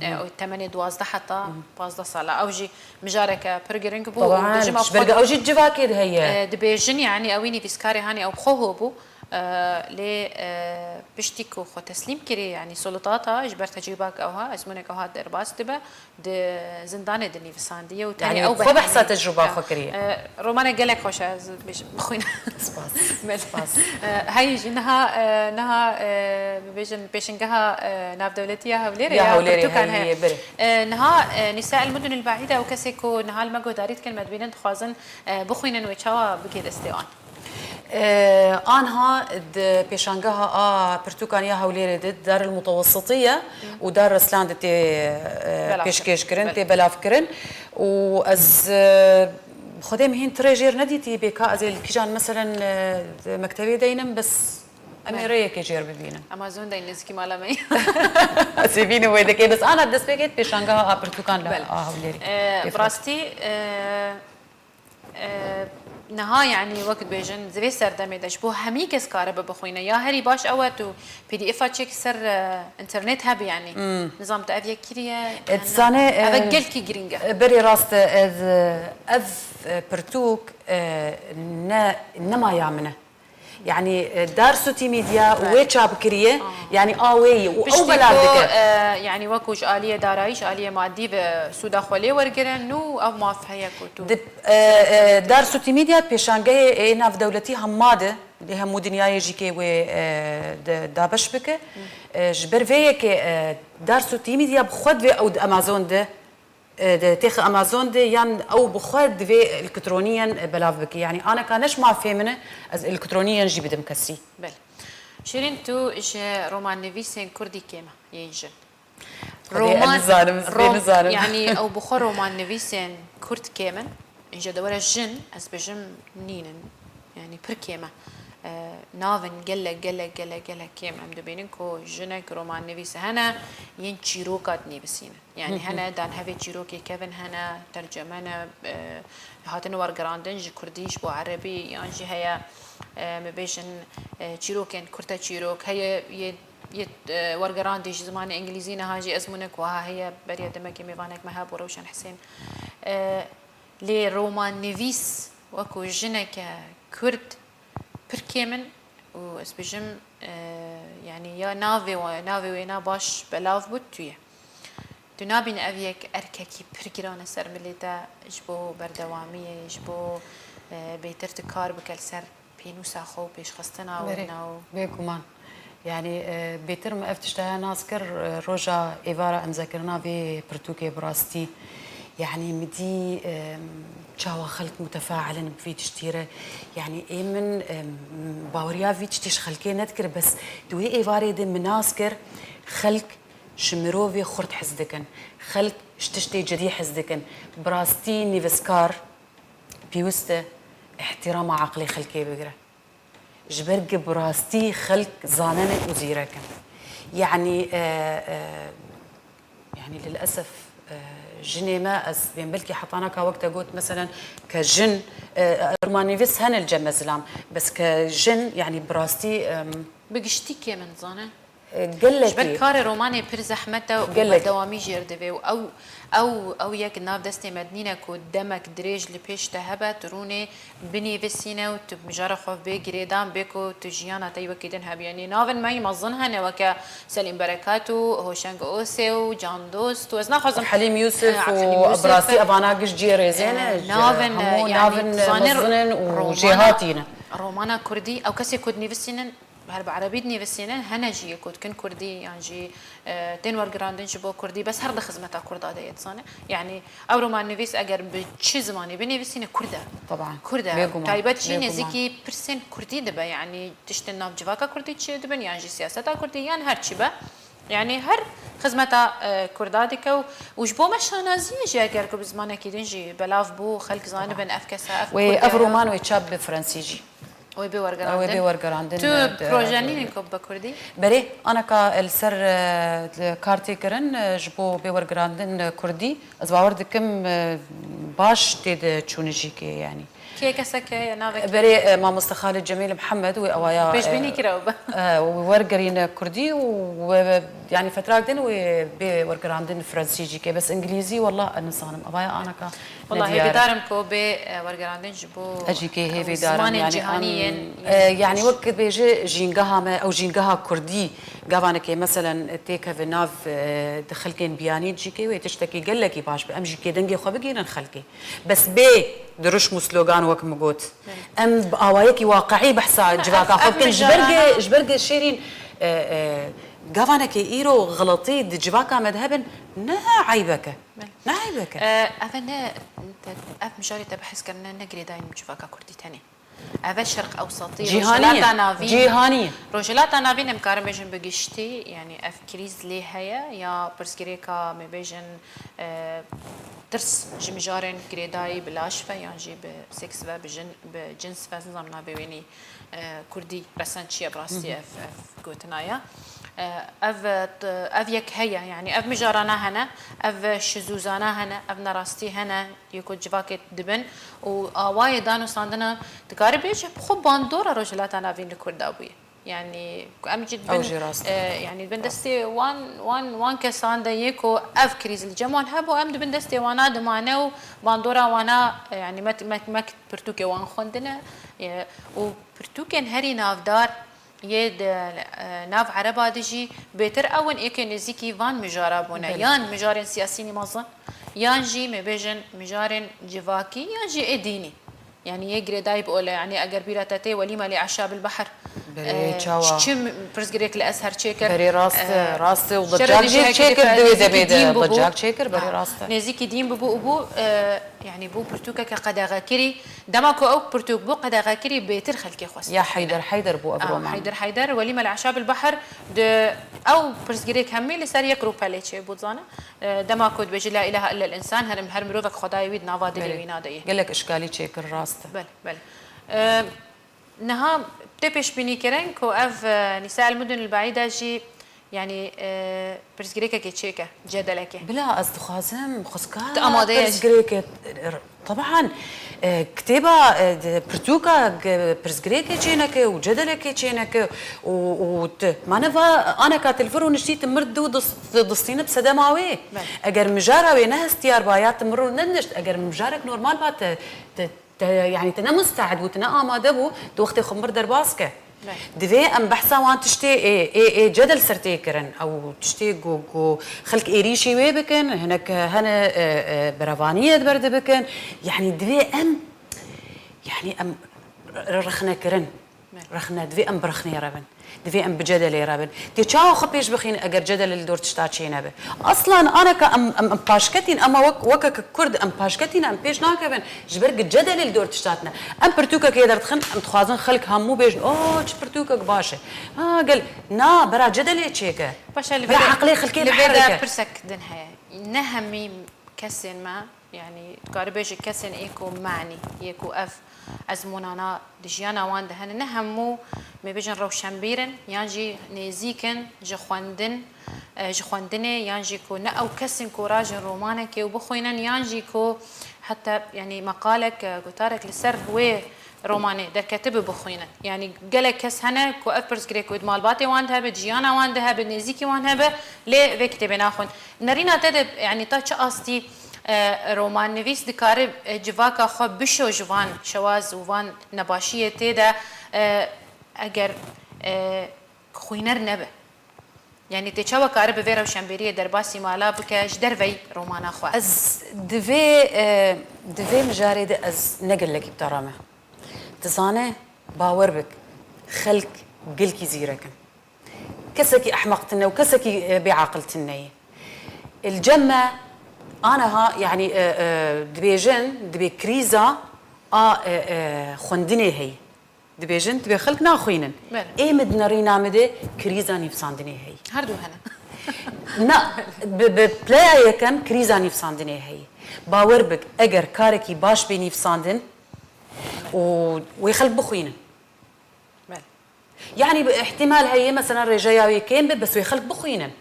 E, û temenê duwazdeh heta pazdeh sala. Ew jî mijareke pir giring bû û Taban, dibêjim ew ji ber xwe ew jî civakê de heye. E, dibêjin, yanî ew wî nivîskarê hanî ew bi xwe ho bû. E, lê, e, piştî ku xwe teslîm kirî, yanî solitata ji ber tecrûbak ew ha, ezmûnek ew ha derbas dibe, di zindanê de nivîsandiye û tenê Yanî ew xwe behsa behînê. tecrûba Ya. Xwe kiriye. E, romanek gelek xweş e, ez bêj-, bixwînim. Spas. Belê. Spas. E, heyî jî niha, e, niha, e, bibêjin pêşingeha, e, navdewletî ya Hewlêrê Ya ya Hewlêrê pirtûkan heye, heye. Berê. E, niha, e, Nîsa El Mudun El Beîda û kesê ku niha li me guhdarî dikin, me dibînin dixwazin, e, bixwînin wê çawa bigê destê wan. E, anha di pêşangeha a pirtûkan ya Hewlêrê de Dar el Mutawesitiye û Dar Reslan de tê, e, Belav pêşkêş kirin. kirin, tê belav kirin. Û ez, e, xwedê min hîn tirê jêr nedîtî, bêka ez ê li kîjan meselen, e, di mektebê deynim, bes em ê rêyekê jêr bibînin. Amazon de nêzîkî mala me. Ez ê bînim wê dikê, bes ana destpêkê pêşangeha a pirtûkan li Belê. a Hewlêrê. E, Pêfat. Bi rastî, e, e, niha, yanî wek dibêjin, di vê serdemê de ji bo hemî kes karibe bixwîne. Ya herî baş ew e tu P D F a çêkî ser, e, înternet hebe, yanî. Nizam te ev yek kiriye, E, dizane, ev e, gelkî giring e. E, berê rast e, ez, e, ev, e, pirtûk, e, ne, ne maya min e. Yanî, e, Dar Sûtî Medya wê çap kiriye, yanî a wê ye û ew Piştî belav ku, dike. e, yanî wekû ji aliyê darayî, ji aliyê madî ve sûda xwe lê wergirin, nû ev maf heye ku tu. Di, e, e, Dar Sûtî Medya pêşangehê ê navdewletî hema de, lê hemû dinyayê jî kê wê, e, de, dabeş bike. E, ji ber vê yekê, e, Dar Sûtî Medya bi xwe divê ew di Amazon de, e, di têxi Amazon de yan ew bi xwe divê elektronî yên, e, belav bike. Yanî aneka ne ji mafê min e, ez elektronî yên jî bidim kesî. Belê. Şîrîn, tu ji romannivîsên kurdî kêm e, yên jin. Xwedê ez nizanim, ez bê nizanim. Yanî ew bi xwe romannivîsên kurd kêm in. Îja de were jin, ez bêjim nînin. Yanî pir kêm e. E, navin gelek, gelek, gelek, gelek kêm. Em dibînin ku jinek romannivîs hene, yên çîroka dinivîsînin. Yanî hene danhevê çîrokê kevin hene, terceme ne, e, hatin wergerandin ji kurdî, ji bo erebî, yan jî heye, e, me bêjin, e, çîrokên kurte çîrok, heye yê, yê, e, wergerandî ji zimanê îngilîzî, niha jî ezmûnek wiha heye, beriya demekê mêvanek me hebû, Rewşen Hisên. E, lê romannivîs wekû jineke kurd pir kêm in û ez bêjim, e, yanî ya navê we, navê wêna baş belav bû tu ye. Tu nabîne ev yek erkekî pir giran e ser milê te ji bo berdewamiyê, ji bo, e, bêtir tu kar bike li ser pênûsa xwe û pêşxistina wêna û. Bêguman. Yanî, e, bêtir min ev tişt heye nas kir, e, roja êvara emzekirina vê pirtûkê bi rastî, yanî min dî, e, çawa xelk mutefail in bi vî tiştî re. Yanî ê min, e, baweriya vî tiştî ji xelkê nedikir, bes di wê êvarê de min nas kir, xelk ji mirovê xurt hez dikin. Xelk ji tiştê cidî hez dikin. Bi rastî nivîskar pêwist e îhtîrama eqlê xelkê bigire. Ji ber ku bi rastî xelk zanin û zîrek in. Yanî, e, e, yanî lilesef, e, jinê me ez bên belkî heta naka wek te got, meselen, ke jin, e, romannivîs hene li cem me zilam, bes ke jin, yanî bi rastî, em, bi giştî kêm in, zane. E, gelekî. Ji ber karê romanê pir zehmet e û gelek berdewamî jê re divê û ew, ew, ew yek nav destê me de nîne ku demek dirêj li pêş te hebe, tu rûnê binivîsîne û tu mijara xwe bê girêdan, bê ku tu jiyana te yî wekî din hebî. Yanî navên me yî mezin hene weke Selîm Berekat û Hoşeng Ose û Can Dost û ez naxwazim Helîm Yûsif, e, û Helîm Yûsif, bi rastî e, evana giş cihê rêzê ne, e, navên, navên, e, yanî mezin in û romana, jêhatî ne. Romana kurdî, ew kesê ku dinivîsînin, her bi erebî dinivîsînin, hene jî yê ku dikin kurdî yan jî, e, tên wergirandin ji bo kurdî, bes her di xizmeta kurda de yê, dizane. Yanî ew romannivîs eger bi çi zimanî binivîsîne, kurd e. Teban. Kurd e. Bêguman. Taybet jî nêzîkî pirsên kurdî dibe, yanî tiştên nav civaka kurdî çi dibin, yan jî siyaseta kurdî, yan her çi be. Yanî her xizmeta, e, kurda dike û, û ji bo me şanazî ye jî eger ku bi zimanekî din jî belav bû, xelk zanibin ev kes e, ev kurd e. Wê ev roman wê çap bi fransî jî. Wê bê wergerandin. Wê bê wergerandin, tu, e, proje nînin ku bibe kurdî? Berê, aneka li ser, e, kar tê kirin, e, ji bo bê wergerandin, e, kurdî. Ez bawer dikim, e, baş tê de çûnijîkê, yanî. Kê kesek e, navek? Berê, e, mamoste Xalid Cemîl Mihemed, wê awaya, pêşbînî, e, kira û, e, wê wergerîne kurdî û wê, yanî fetrak din wê bê wergerandin fransî jî ke, bes îngilîzî, wallah, ez nizanim. Awaya aneka. Wallah, hêvîdar im ku bê, e, wergerandin ji bo, e, zimanên cîhanî yên, e, yanî wek dibêje jîngeha me, ew jîngeha kurdî, gavanekê, meselen, têkeve nav, e, di xelkên biyanî jî ke wê tiştekî gelekî baş be. Em jî kê dengê xwe bigihînin xelkê. Bes bê dirûşm û slogan wek min got. Em bi awayekî waqiî behsa civaka xwe bikin. Ji ber ge, ji ber ge Şêrîn, e, e, gavanekê îro xeletî di civaka me de hebin, ne eybek e. Ne eybek e. E, ev e ne, te, ev mijarê te behs kirine ne girêdayî civaka kurdî tenê. Ev e Şerq Ewsatî, cîhanî ye. Rojhilata Navîn. Cîhanî ye. Rojhilata Navîn em karin bêjin bi giştî, yanî ev krîz lê heye ya pirsgirêka me bêjin, e, tirs ji mijarên girêdayî bi laş ve yan jî bi seks ve, bi jin, bi cins ve, ez nizanim navê wênî, e, kurdî resen çi ye, bi rastî ev, ev gotina ye. E, ev, e, t-, ev yek heye, yanî ev mijarana hene, ev şizûzana hene, ev nerastî hene, yê ku civakê dibin û awayê danûstandina, dikare bêje bi xwe bandora Rojhilata Navîn li Kurda bûye. Yanî em jî dibin, e, yanî dibin destê wan, wan, wan kesan de yê ku ev krîz li cem wan hebû, em dibin destê wana dimane û bandora wana, e, yanî me, me, me pirtûkê wan xwendine, e, û pirtûkên herî navdar yê di, e, nav ereba de jî bêtir ew in ê ku nêzîkî van mijara bûne. Belê. Yan mijarên siyasî nî mezin, yan jî me bêjin mijarên civakî, yan jî ê dînî. Yanî yê girêdayî bi ole, yanî eger bîra te tê Welîme li Eşabil Behr, Berê, e, çawa? Çi pirsgirêk li Ezher çêkir? Berê rast e, e, rast e, û Dicak jî çêkir di wê demê de, Dicak çêkir, berê rast e. Nêzîkî dîn bûbû û bû, e, yanî bû pirtûkeke qedexekirî. Dema ku ew pirtûk bû qedexekirî, bêtir xelkê xwest. Ya Heyder Heyder bû ev roman. Heyder Heyder, Welîme li Eşabil Behr, di ew pirsgirêk hemî li ser yek rûpelê çêbû, dizane. E, dema ku dibêjî La îlahe illa l-însan, her, her mirovek xwedayê wî di nava dilê wî nade ye. Gelek işkalî çêkir, rast e. Belê, belê. E, Niha tê pêşbînîkirin ku ev, e, Nîsa El Mudun El Beîda jî, yanî, e, pirsgirêkekê çêke, cedelekê. Bila ez dixwazim xwezka Tu amade ye jî. Pirsgirêkê, teban, e, kitêba, e, pirtûka pirsgirêkê çêneke û cedelekê çêneke û, û tu maneva aneka tu li vir rûniştî tu mir du distînî bi sedema wê. Eger mijara wê ne hestiyar ba ya tu mir rû nenişt, eger mijarek normal ba te, te Te, yanî te ne musteed bû, te ne amade bû, tu wextê xwe mir derbas ke. Divê em behsa wan tiştê ê, ê, ê cedel ser tê kirin. Ew tiştê ku, ku xelk êrîşî wê bikin, hinek hene, e, e, berevaniyê di ber de bikin. Yanî divê em, yanî em rexne kirin. Rexne, divê em bi rexnê re bin. Divê em bi cedelê re bin. Tê çawa xwe pêş bixîn eger cedel li dor tişta çênebe? Aslan aneka em, em, em paşketîn, ema wek, wekeke Kurd em paşketîn, em pêş nakevin. Ji ber ku cedelê li dor tişta tine. Em pirtûkekê derdixin, em dixwazin xelk hemû bêjin, oh, çi pirtûkek baş e. Ha, gel, na, bera cedelê çêke. Baş e, li vê de, eqlê xelkê li vê de biherike. Pirsek din heye. Ne hemî kesên me, yanî, dikarî bêjî kesên ê ku manî, yê ku ev ezmûnana di jiyana wan de hene, ne hemû, me bêjin, rewşenbîr in, yan jî nêzîk in ji xwendin, e, ji xwendinê, yan jî ku ne ew kes in ku rajin romanekê û bixwînin, yan jî ku heta, yanî, meqalek, e, gotarek li ser wê romanê derketibe bixwînin. Yanî gelek kes hene ku ev pirsgirêk wê di malbatê wan de hebe, di jiyana wan de hebe, di nêzîkî wan hebe, lê vê kitêbê naxwin. Nerîna te de, yanî ta çi astî, e, romannivîs dikare, e, civaka xwe bişo ji van şewaz û van nebaşiyê tê de, e, eger, e, xwîner nebe? Yanî tê çawa kare bi vê rewşenbîriyê derbasî mala bike ji derveyî romana xwe? Ez di vê, e, di vê mijarê de ez ne gelekî bi te re me. Dizane, bawer bik, xelk gelkî zîrek in. Kesekî ehmeq tune û kesekî, e, bêaqil tune ye. Li cem me aniha, yanî, e, e, dibêjin, dibê krîza a, e, e, xwendinê heye. Dibêjin, dibê xelk naxwînin. Belê. Ê min di nerîna min de krîza nivîsandinê heye. Her du hene. Na, bi, bi pileya yekem krîza nivîsandinê heye. Bawer bik, eger karekî baş bê nivîsandin û wê xelk bixwînin. Belê. Yanî bi îhtîmal heye, mesela rêjeya wê kêm be, bes wê xelk bixwînin.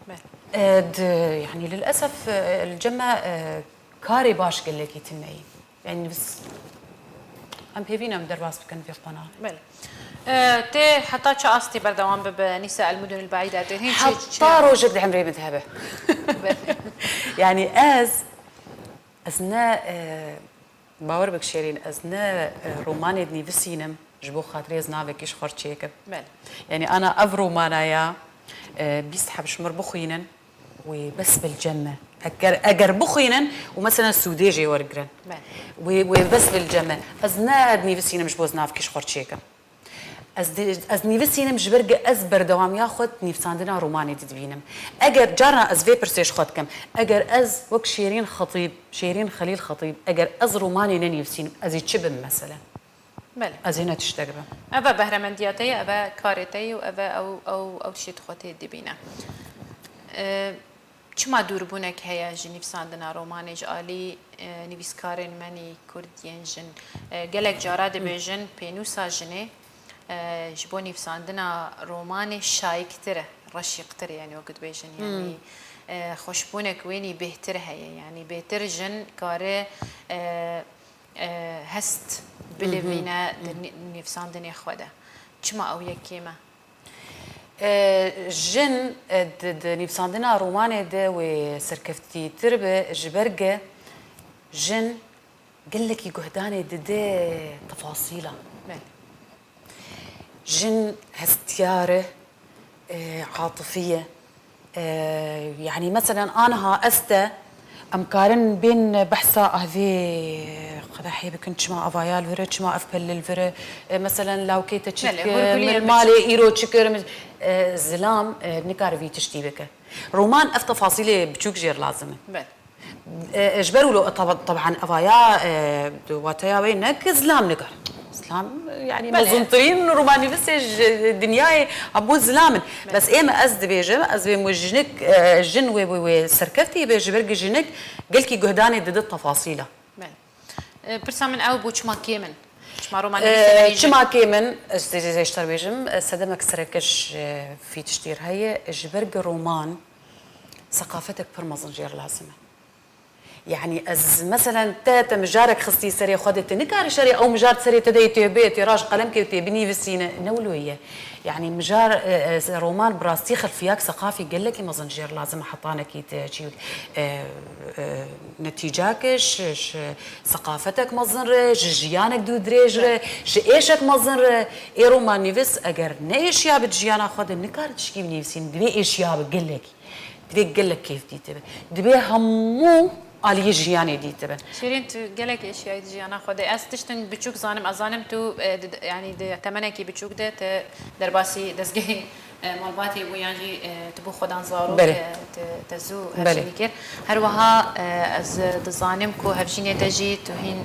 Belê. E, di, yanî lilesef, e, li cem me, e, karê baş gelekî tune ye. Yanî nivîs-, em pêvî ne em derbas bikin vê qona. Belê. E, tê heta çi astî berdewam bibe, Nîsa El Mudun El Beîda, tê hîn çi, çi Heta rojek di emrê min de hebe. Belê. Yanî ez, ez ne, e, bawer bik Şêrîn, ez ne, e, romanê dinivîsînim ji bo xatirê ez navekî ji xwe çêkim. Belê. Yanî ana ev romana ya, e, bîst heb ji mir bixwînin, wê bes be li cem me. Eger, eger bixwînin û mesela sûdê jê wergirin. Belê. Wê, wê bes be li cem me. Ez ne dinivîsînim ji bo ez navekî ji xwe çêkim. Ez di, ez nivîsînim ji ber ku ez berdewamiya xwe di nivîsandina romanê de dibînim. Eger carna ez vê pirsê ji xwe dikim, eger ez wek Şêrîn Xetîb, Şêrîn Xelîl Xetîb, eger ez romanê nenivîsînim, ez ê çi bim mesela? Belê. Ez ê ne tiştek bim. Ev e behremendiya te ye, ev e karê te ye û ev e ew, ew, ew tiştê tu xwe tê dibîne. E, Çima dûrbûnek heye ji nivîsandina romanê ji alî, e, nivîskarên me nî kurd yên jin? E, gelek cara dibêjin pênûsa jinê, e, ji bo nivîsandina romanê şayiktir e, reşîqtir e, yanî wek dibêjin, yanî, e, xweşbûnek wê nî bêhtir heye, yanî bêtir jin kare, e, e, hest bilivîne di nî-, nivîsandinê xwe de. Çima ew yek kêm e? E, jin, e, di, di nivîsandina romanê de wê serkeftîtir be, ji ber ge jin gelekî guhdanê dide tefasîlan. Belê. Jin hestiyar e, e, atifî ye. E, yanî meselen aniha ez te, Em karin bên behsa ah vê qedehê bikin, çima avaya li vir e, çima ev pelle li vir e. E, meselen lawkê te çi dike, min malê îro çi kir, min, e, zilam, e, nikare vî tiştî bike. Roman ev tefasîlê biçûk jêr lazim in. E, e, ji ber wilo, e, taba-, taban evaya, e, di wateya wê ne ki zilam nikar. Zilam, e, yani mezintirîn romannivîsê ji dinyayê hemû zilam in. Bes ê me ez dibêjim, ez wê mu jinik, e, jin wê, wê, wê serkeftî be, ji ber ki jinik gelkî guhdanê dide tefasîla. Belê. E, pirsa min ew bû, çima kêm in? Çima romannivîsê E, me çima kêm in? Ez dê, dê, dê ji te re bêjim, e, sedemek sereke ji, e, fî tiştî re heye, ji ber ki roman seqafetek pir mezin jê re lazim e. Yani ez, meselen, te, te mijarek xistî serê xwe de, tu nikarî şerê ew mijar serê te de yê tê bê, tê raş qelemkê û tê binîvisîne. Ne wilo ye. Yani mijar, e, e, roman bi rastî xilfiyak seqafî gelekî mezin jêr lazim e, hetanekî te çî, e, e, netîcake, ji, ji seqafetek mezin re, ji jiyanek dû dirêj re, ji êşek mezin re. Ê romannivîs eger ne êşiya bi jiyana xwe de, nikare tişkî binivîsîne, divê êşiya bi gelekî. Divê gelek kêf dîtibin. Divê hemû aliyê jiyanê dîtibin. Şêrîn, tu gelek êşiyayî di jiyana xwe de. Ez tiştin biçûk zanim. Ez zanim tu, e, di, yanî di temenekî biçûk de te derbasî dezgehê, e, malbatê bû yan jî, e, tu bû xwedan zarok, Belê. e, te, te zû Belê. hevjînî kir. Her wiha, e, ez dizanim ku hevjînê te jî tu hîn,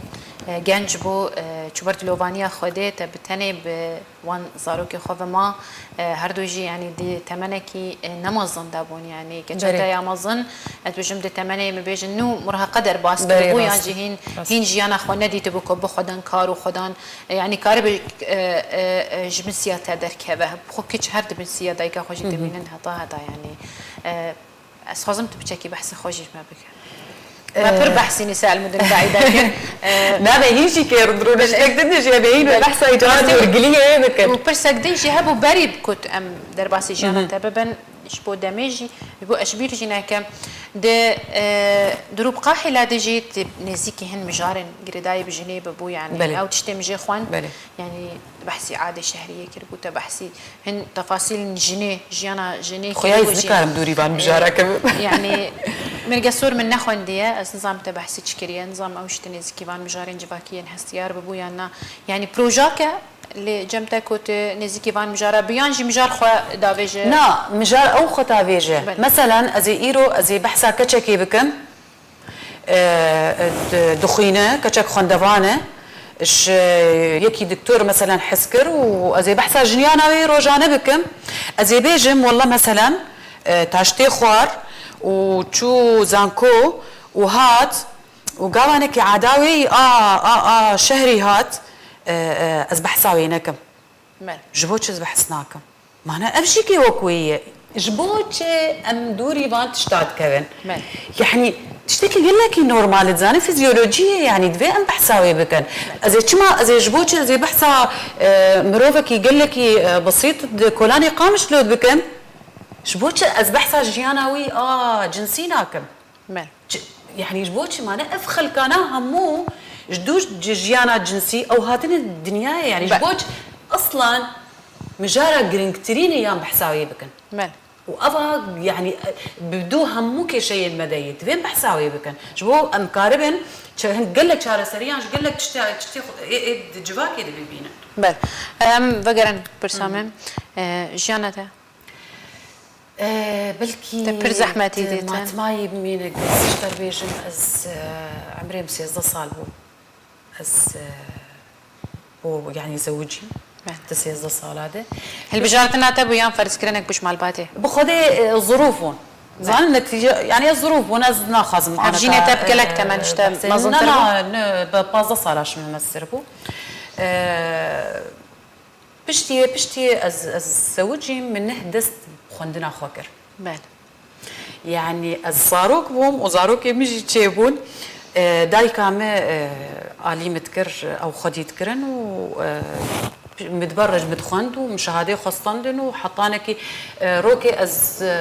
e, genc bû, e, çû ber dilovaniya Xwedê, te bi tenê bi wan zarokê xwe ve ma, e, her du jî, yanî di temenekî, e, ne mezin de bûn, yanî Berê. keçeta ya mezin, ez dibêjim di temenê, min bêjin nû murheqe derbas Berê, kiribû, yan rast jî e, hîn, rast e. hîn jiyana xwe nedîtibû ku bi xwedan kar û xwedan, e, yanî karibe, e, e, e, ji bin siya te derkeve. Xwe kiç her di bin siya dayika xwe jî Hı hı. dimînin heta heta, yanî, e, Ez xwazim tu piçekî behsê xwe jî me bike. Me Ee. pir behsî nîse elmudin Saîda kir. Ee, Nabe hîn jî kê rûniştek din jî, em hîn Belê. behsa îcana Rastî, hûrgiliyê bikin. Û pirsek din jî hebû berî ku em derbasî jiyana Hı hı. te bibin, ji bo demê jî, ji bo ez ji bîr jî nekim. Di, e, di rûpqahîla de jî tu nêzîkî hin mijarên girêdayî bi jinê bibû, yanî Belê. ew tiştê min jê xwend. Belê. Yanî behsî adê şehriyê kiribû, te behsî hin tefasîlên jinê, jiyana jinê Xuya ez kiribû jî. nikarim dûrî van mijara kevim. Yanî Mirgesor min nexwendiye, ez nizanim te behsî çi kiriye, nizanim ew ji te nêzîkî van mijarên civakî yên hestiyar bibû yan na. Yanî projake lê cem te ku tu nêzîkî van mijara bi yan jî mijar xwe davêje. Na, mijar ew xwe davêje. Belê. Meselen, ez ê îro, ez ê behsa keçekê bikim. E, di-, dixwîne, keçek xwendevan e, ji yekî doktor meselen hez kir û ez ê behsa jiyana wê rojane bikim. Ez ê bêjim, wella meselen, e, taştê xwar û çû zanko û hat û gavanekî ada wê yî a, a, a şehrî hat, e, e, ez behsa wê nekim. Belê. Ji bo çi ez behs nakim? Mana ev jî kê wek wê ye. Ji bo çi em dûrî van tişta dikevin? Belê. Yanî tiştekî gelekî normal e, dizanin fizyolojî ye, yanî divê em behsa wê bikin. Ez ê çima, ez ê ji bo çi, ez ê behsa, e, mirovekî gelekî, e, besît di kolanê Qamişlo bikim? Ji bo çi ez behsa jiyana wî a cinsî nakim? Belê. Çi-, yanî ji bo çi mane ev xelkana hemû ji dû ji jiyana cinsî ew hatine dinyayê, yanî ji Be- bo çi eslan mijara giringtirînê yan behsa wê bikin. Belê. Û eva, yanî, bi dû hemû kêşeyên me de yê, divên behsa wê bikin. Ji bo em karibin, çe-, hin gelek çareseriyan ji gelek tiştê, tiştê xwe, ê, ê di civakê de bibînin. Belê. Em vegerin pirsa Hı hı. me. E, jiyana te? E, belkî Te pir zehmetî tu dîtin. matmayî bimîne, ez ji te bêjim, ez, e, emrê min sêzdeh sal bû. Ez, e, bû, yanî zewicîm. Belê. Di sêzdeh sala de. Hilbijartina te bû yan ferzkirinek bû ji malbatê? Bi xwedê, e, zirûf bûn. Belê. Zanin netîce, yanî ez zirûf bûn, ez naxwazim Hevjînê anaka, te bi gelek e, temen ji te behsê. mezintir Na, bû? na, ne, bi pazdeh sala ji min meztir bû. E, Piştî wê, piştî ez, ez zewicîm, min neh dest xwendina xwe kir. Belê. Yanî ez zarok bûm û zarokê min jî çêbûn. E, dayika me, e, alî min dikir, ew xwedî dikirin û, e, min di ber re ji min dixwend û min şehadê xwe standin û hetanekî, e, rokê ez, e,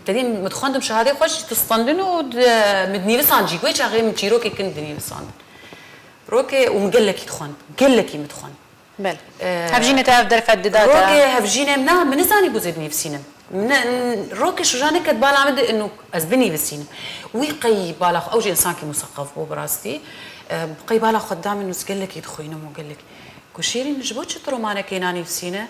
tedî min dixwendim şehadê xwe jî distandin û di, min dinîvisand jî. Wê çaxê min çîrokê kin dinîvisandin. Rokê û min gelekî dixwend. Gelekî min dixwend. Belê. Ee, Hevjînê te ev derfet dida te? Rokê hevjînê min, na, min nizanî bû zê binivîsînim. Ne, n-, rokê şuja neket bala min de inu ez binivîsînim. Wî qey bala xwe, ew jî insankî museqef bû bi rastî. E, qey bala xwe da min nûs gelekî dixwînim û gelekî. Ku Şêrîn, ji bo çi tu romanekê nanivîsîne?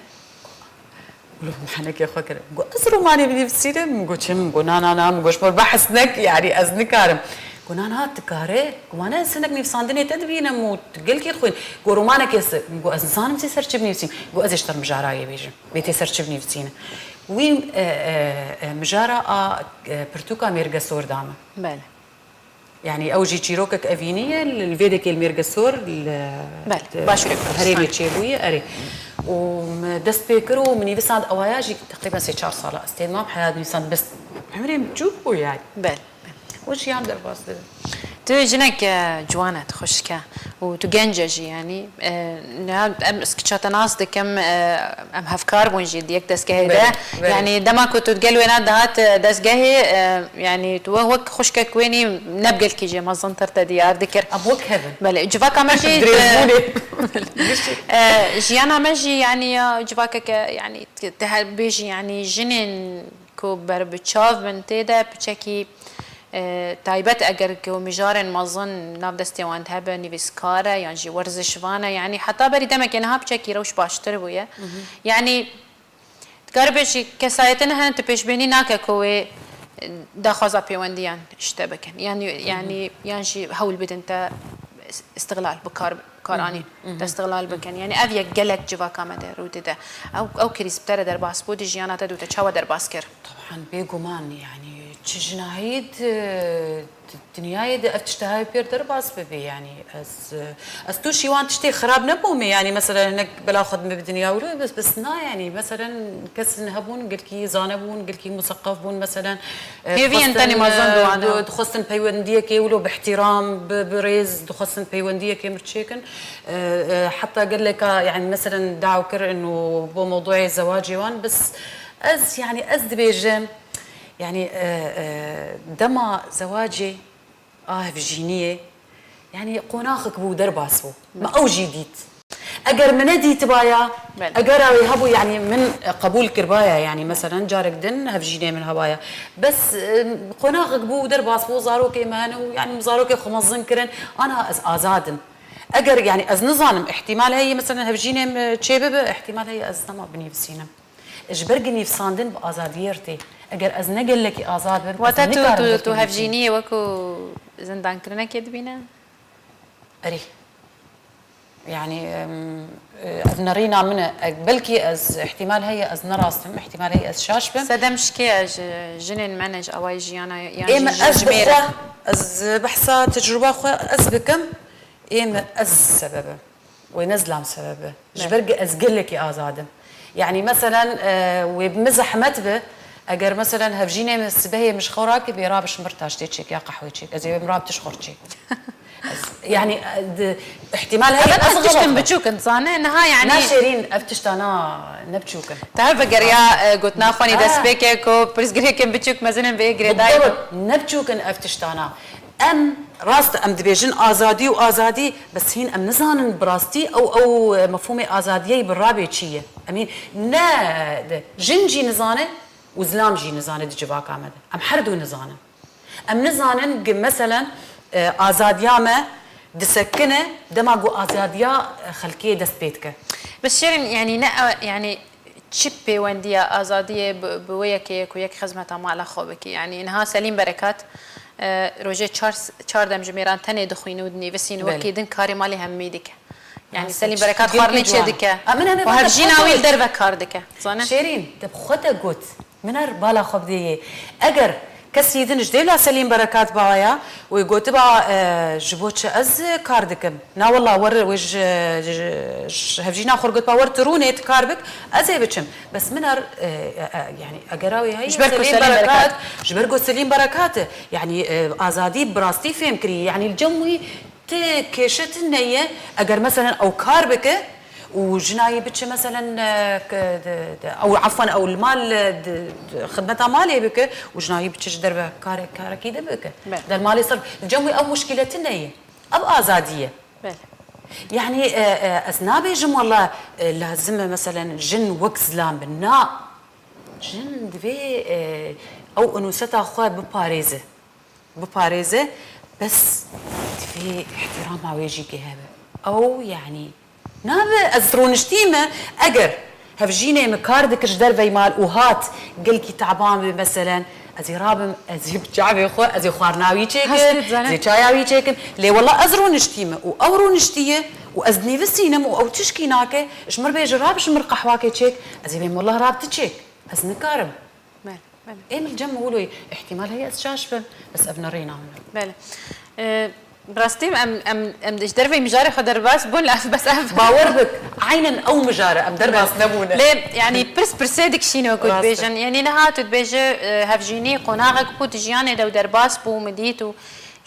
Wilo min henekê xwe kir. Got, "Ez romanê binivîsînim?" Min got, "Çi?" Min got, "Na, na, na." Min got, "Ji bo behs nek, yanî ez nikarim." Got, "Na, na, dikare." Got, "Ma ne, ez hinek nivîsandinê te dibînim û tu gelkî dixwîn." Got, "Romanekê se-," min got, "Ez nizanim zê ser çi binivîsînim." Got, "Ez ê ji te mijara yê bêjim. Bê tê ser çi binivîsîne." Wî, e, e, e, mijara a, e, pirtûka Mêrgesor da min. Belê. Yanî ew jî çîrokek evînî ye, li, li vê dekê li Mêrgesor, li, Belê, li başûrê Herêmê Kurdistanê. Çêbûye, erê. Û min dest pê kir û min nivîsand, ewaya jî teqrîben sê çar sala ez têdim, heyat nivîsand, bes emrê min çûk bû yani. Belê. Û jiyan derbas dibe. Tu jinek, e, ciwan e, tu xweşik e û tu genc e jî, yanî, e, niha em skiça te nas dikim, e, em hevkar bûn jî di yek destgehê de. Belê, belê. Yanî dema ku tu gel wêna dihat, e, destgehê, e, yanî tu we-, wek xwişkek wênî ne bi gelkî jê mezintir te diyar dikir. Em wek hev in. Belê, civaka me jî, Dirêjbûnê. e, jiyana me jî, yanî ya civakeke, yanî te, te her bêjî, yanî jinên ku berbiçav bin tê de piçekî, e, taybet eger ku mijarên mezin nav destê wan de hebe, nivîskar e yan jî werzişvan e, yanî heta berî demekê niha piçekî rewş baştir bûye. Yanî dikare bêjî kesayetine hene tu pêşbînî nake ku wê, e, daxwaza pêwendiyan ji te bikin. Yanî, yanî, yan jî hewl bidin te istiqlal bi kar, bi kar anîn. Te istiqlal bikin. Yanî ev yek gelek civaka me de rû dide. Ew, ew krîz bi te re derbas bû, di jiyana te de te çawa derbas kir? Taban, bêguman, yanî çi jinahî di, di dinyayê de ev tişta hevê pêr derbas bibe, yanî ez, ez tûşî wan tiştê xirab nebûme, yanî mesela hinek bela xwe dime bi dinya wilo, bes, bes na, yanî mesela kesin hebûn, gelkî zane bûn, gelkî museqef bûn, mesela, e, Hêviyên dixwestin, tenê mezin e, diwan, du-, ha. dixwestin peywendiyekê wilo bi ihtiram, bi, bi rêz, dixwestin peywendiyekê mir çêkin. E, e, heta geleka, yanî mesela daw kir û bo mewdûyê zewacê wan, bes ez, yanî ez dibêjim, yanî, e, e, dema zewacê a hevjîniyê, yanî qonaxek bû, derbas bû. Me ew jî dît. Eger min nedîtibaya, Belê. eger ew ê hebû, yanî min qebûl kiribaya, yanî meselen carek din hevjînê min hebaya. Bes, e, qonaxek bû, derbas bû, zarokê me hene û yanî min zarokê xwe mezin kirin, ana ez azad im. Eger, yanî ez nizanim, îhtîmal heye, meselen hevjînê min çêbibe, îhtîmal heye ez dema binivîsînim. Ji ber ku nivîsandin bi azadiyê re tê. Eger ez ne gelekî azad bim, ez Wate tu, nikarim tu, gelekî tu nivîsînim. Hevjîniyê wekû zindankirinekê dibîne? Erê. Yanî, em, ev nerîna min e. E, belkî ez, îhtîmal heye ez ne rast bim, îhtîmal heye ez şaş bim. Sedem ji kê ye, ji jinên me ne, ji awayê jiyana, yan Ê jî me, ji, ez ji bi mêr e? xwe, ez behsa tecrûba xwe ez bikim, ê me ez sebeb im. Wê ne zilam sebeb be. Ji Belê. ber ku ez gelekî azad im. Yanî meselen, e, wê bi min zehmet be, eger meselen hevjînê min sibehê min ji xew rake, bê rabe ji min taştê çêk ya qehwê çêk. Ez ê bim rab tişt xwe çêk. Ez, yanî, e, di, îhtîmal heye Ev ez tiştin xelet bim. biçûk in, zane, niha yanî Na Şêrîn, ev tişta na, ne biçûk in. Te her vegeriya, e, gotina xwe nî Ha. destpêkê ku pirsgirêkên biçûk mezin in vê girêdayî Bi dewr, ne biçûk in ev tişta na. Em, rast e, em dibêjin azadî û azadî, bes hîn em nizanin bi rastî ew, ew, e, mefhûmê azadiyê bi rabê çi ye. Em hîn ne, de, jin jî nizane û zilam jî nizane di civaka me de. Em her du nizanin. Em nizanin ku meselen, e, azadiya me disekine dema ku azadiya, e, xelkê dest pê dike. Bes Şêrîn, yanî ne, e, yanî çi pêwendiya azadiyê bi, bi wê yekê ye ku yek xizmeta mala xwe bike? Yanî niha Selîm Berekat, e, rojê çar, çar demjimêran tenê dixwîne û dinivîsîne, Belê. wekî din karê malê hemî dike. Yanî Rast e, Selîm çi Berekat gelkî xwarinê çê ciwan e. dike. A, min hene Û vana hevjîna xwe wî li de derve kar dike. Zane? Şêrîn, te bi xwe te got. Min her bala xwe bidêyê. Eger kesî din ji dêvla Selîm Berekat baya û gotiba, e, ji bo çi ez kar dikim? Na wela wer wê ji, ji, ji hevjîna xwe gotiba wer tu rûnê tu kar bik, ez ê biçim. Bes min her, e, e, e, yanî eger ew ê heye Ji ber ku Selîm Selîm Berekat, Berekat. ji ber ku Selîm Berekat e. Yanî, e, azadî bi rastî fêm kirî. Yanî li cem wî ti kêşe tune ye. Eger meselen ew kar bike, û jina yî biçe meselen, e, ke-, de, de, ew, efwen, ew li mal, e, de, de, xidmeta malê bike û jina yî biçe ji derve karek, karekî de bike. Be. Der malê ser, li cem wî ev muşkîle tune ye. Ev azadî ye. Belê. Yanî, e, e, ez nabêjim wela, e, lazim e meselen jin wek zilam bin. Na. Jin divê, e, ew unûseta xwe biparêze. Biparêze, bes divê îhtîrama wê jî kê hebe. Ew, yanî, nabe ez rûniştî me, eger hevjînê min kar dikir ji dervey mal û hat gelkî teban be, meselen, ez ê rabim, ez ê bi çavê xwe, ez ê xwarina wî çêkim, Hestê dizane. ez ê çaya wî çêkim. Lê wela ez rûniştî me û ew rûniştî ye û ez nivîsînim û ew tişkî nake, ji mir bêje rab ji mir qehwakê çêk, ez ê bêm wela rab tu çêk. Ez nikarim. Belê, belê. Ê min li cem min wilo ye. Îhtîmal heye ez şaş bim. Bes ev ne rêna min e. Belê. E, bi rastî em, em, em ji derveyî mijarê xwe derbas bûn, li ev, bes ev Bawer bik, aynen ew mijar e, em derbas Belê. nebûne. Lê, yanî, pirs pirsê dikişîne wekî Rast e. dibêjin. Yanî, niha tu dibêje, e, hevjînî, qonaxek bû di jiyanê de û derbas bû, min dît û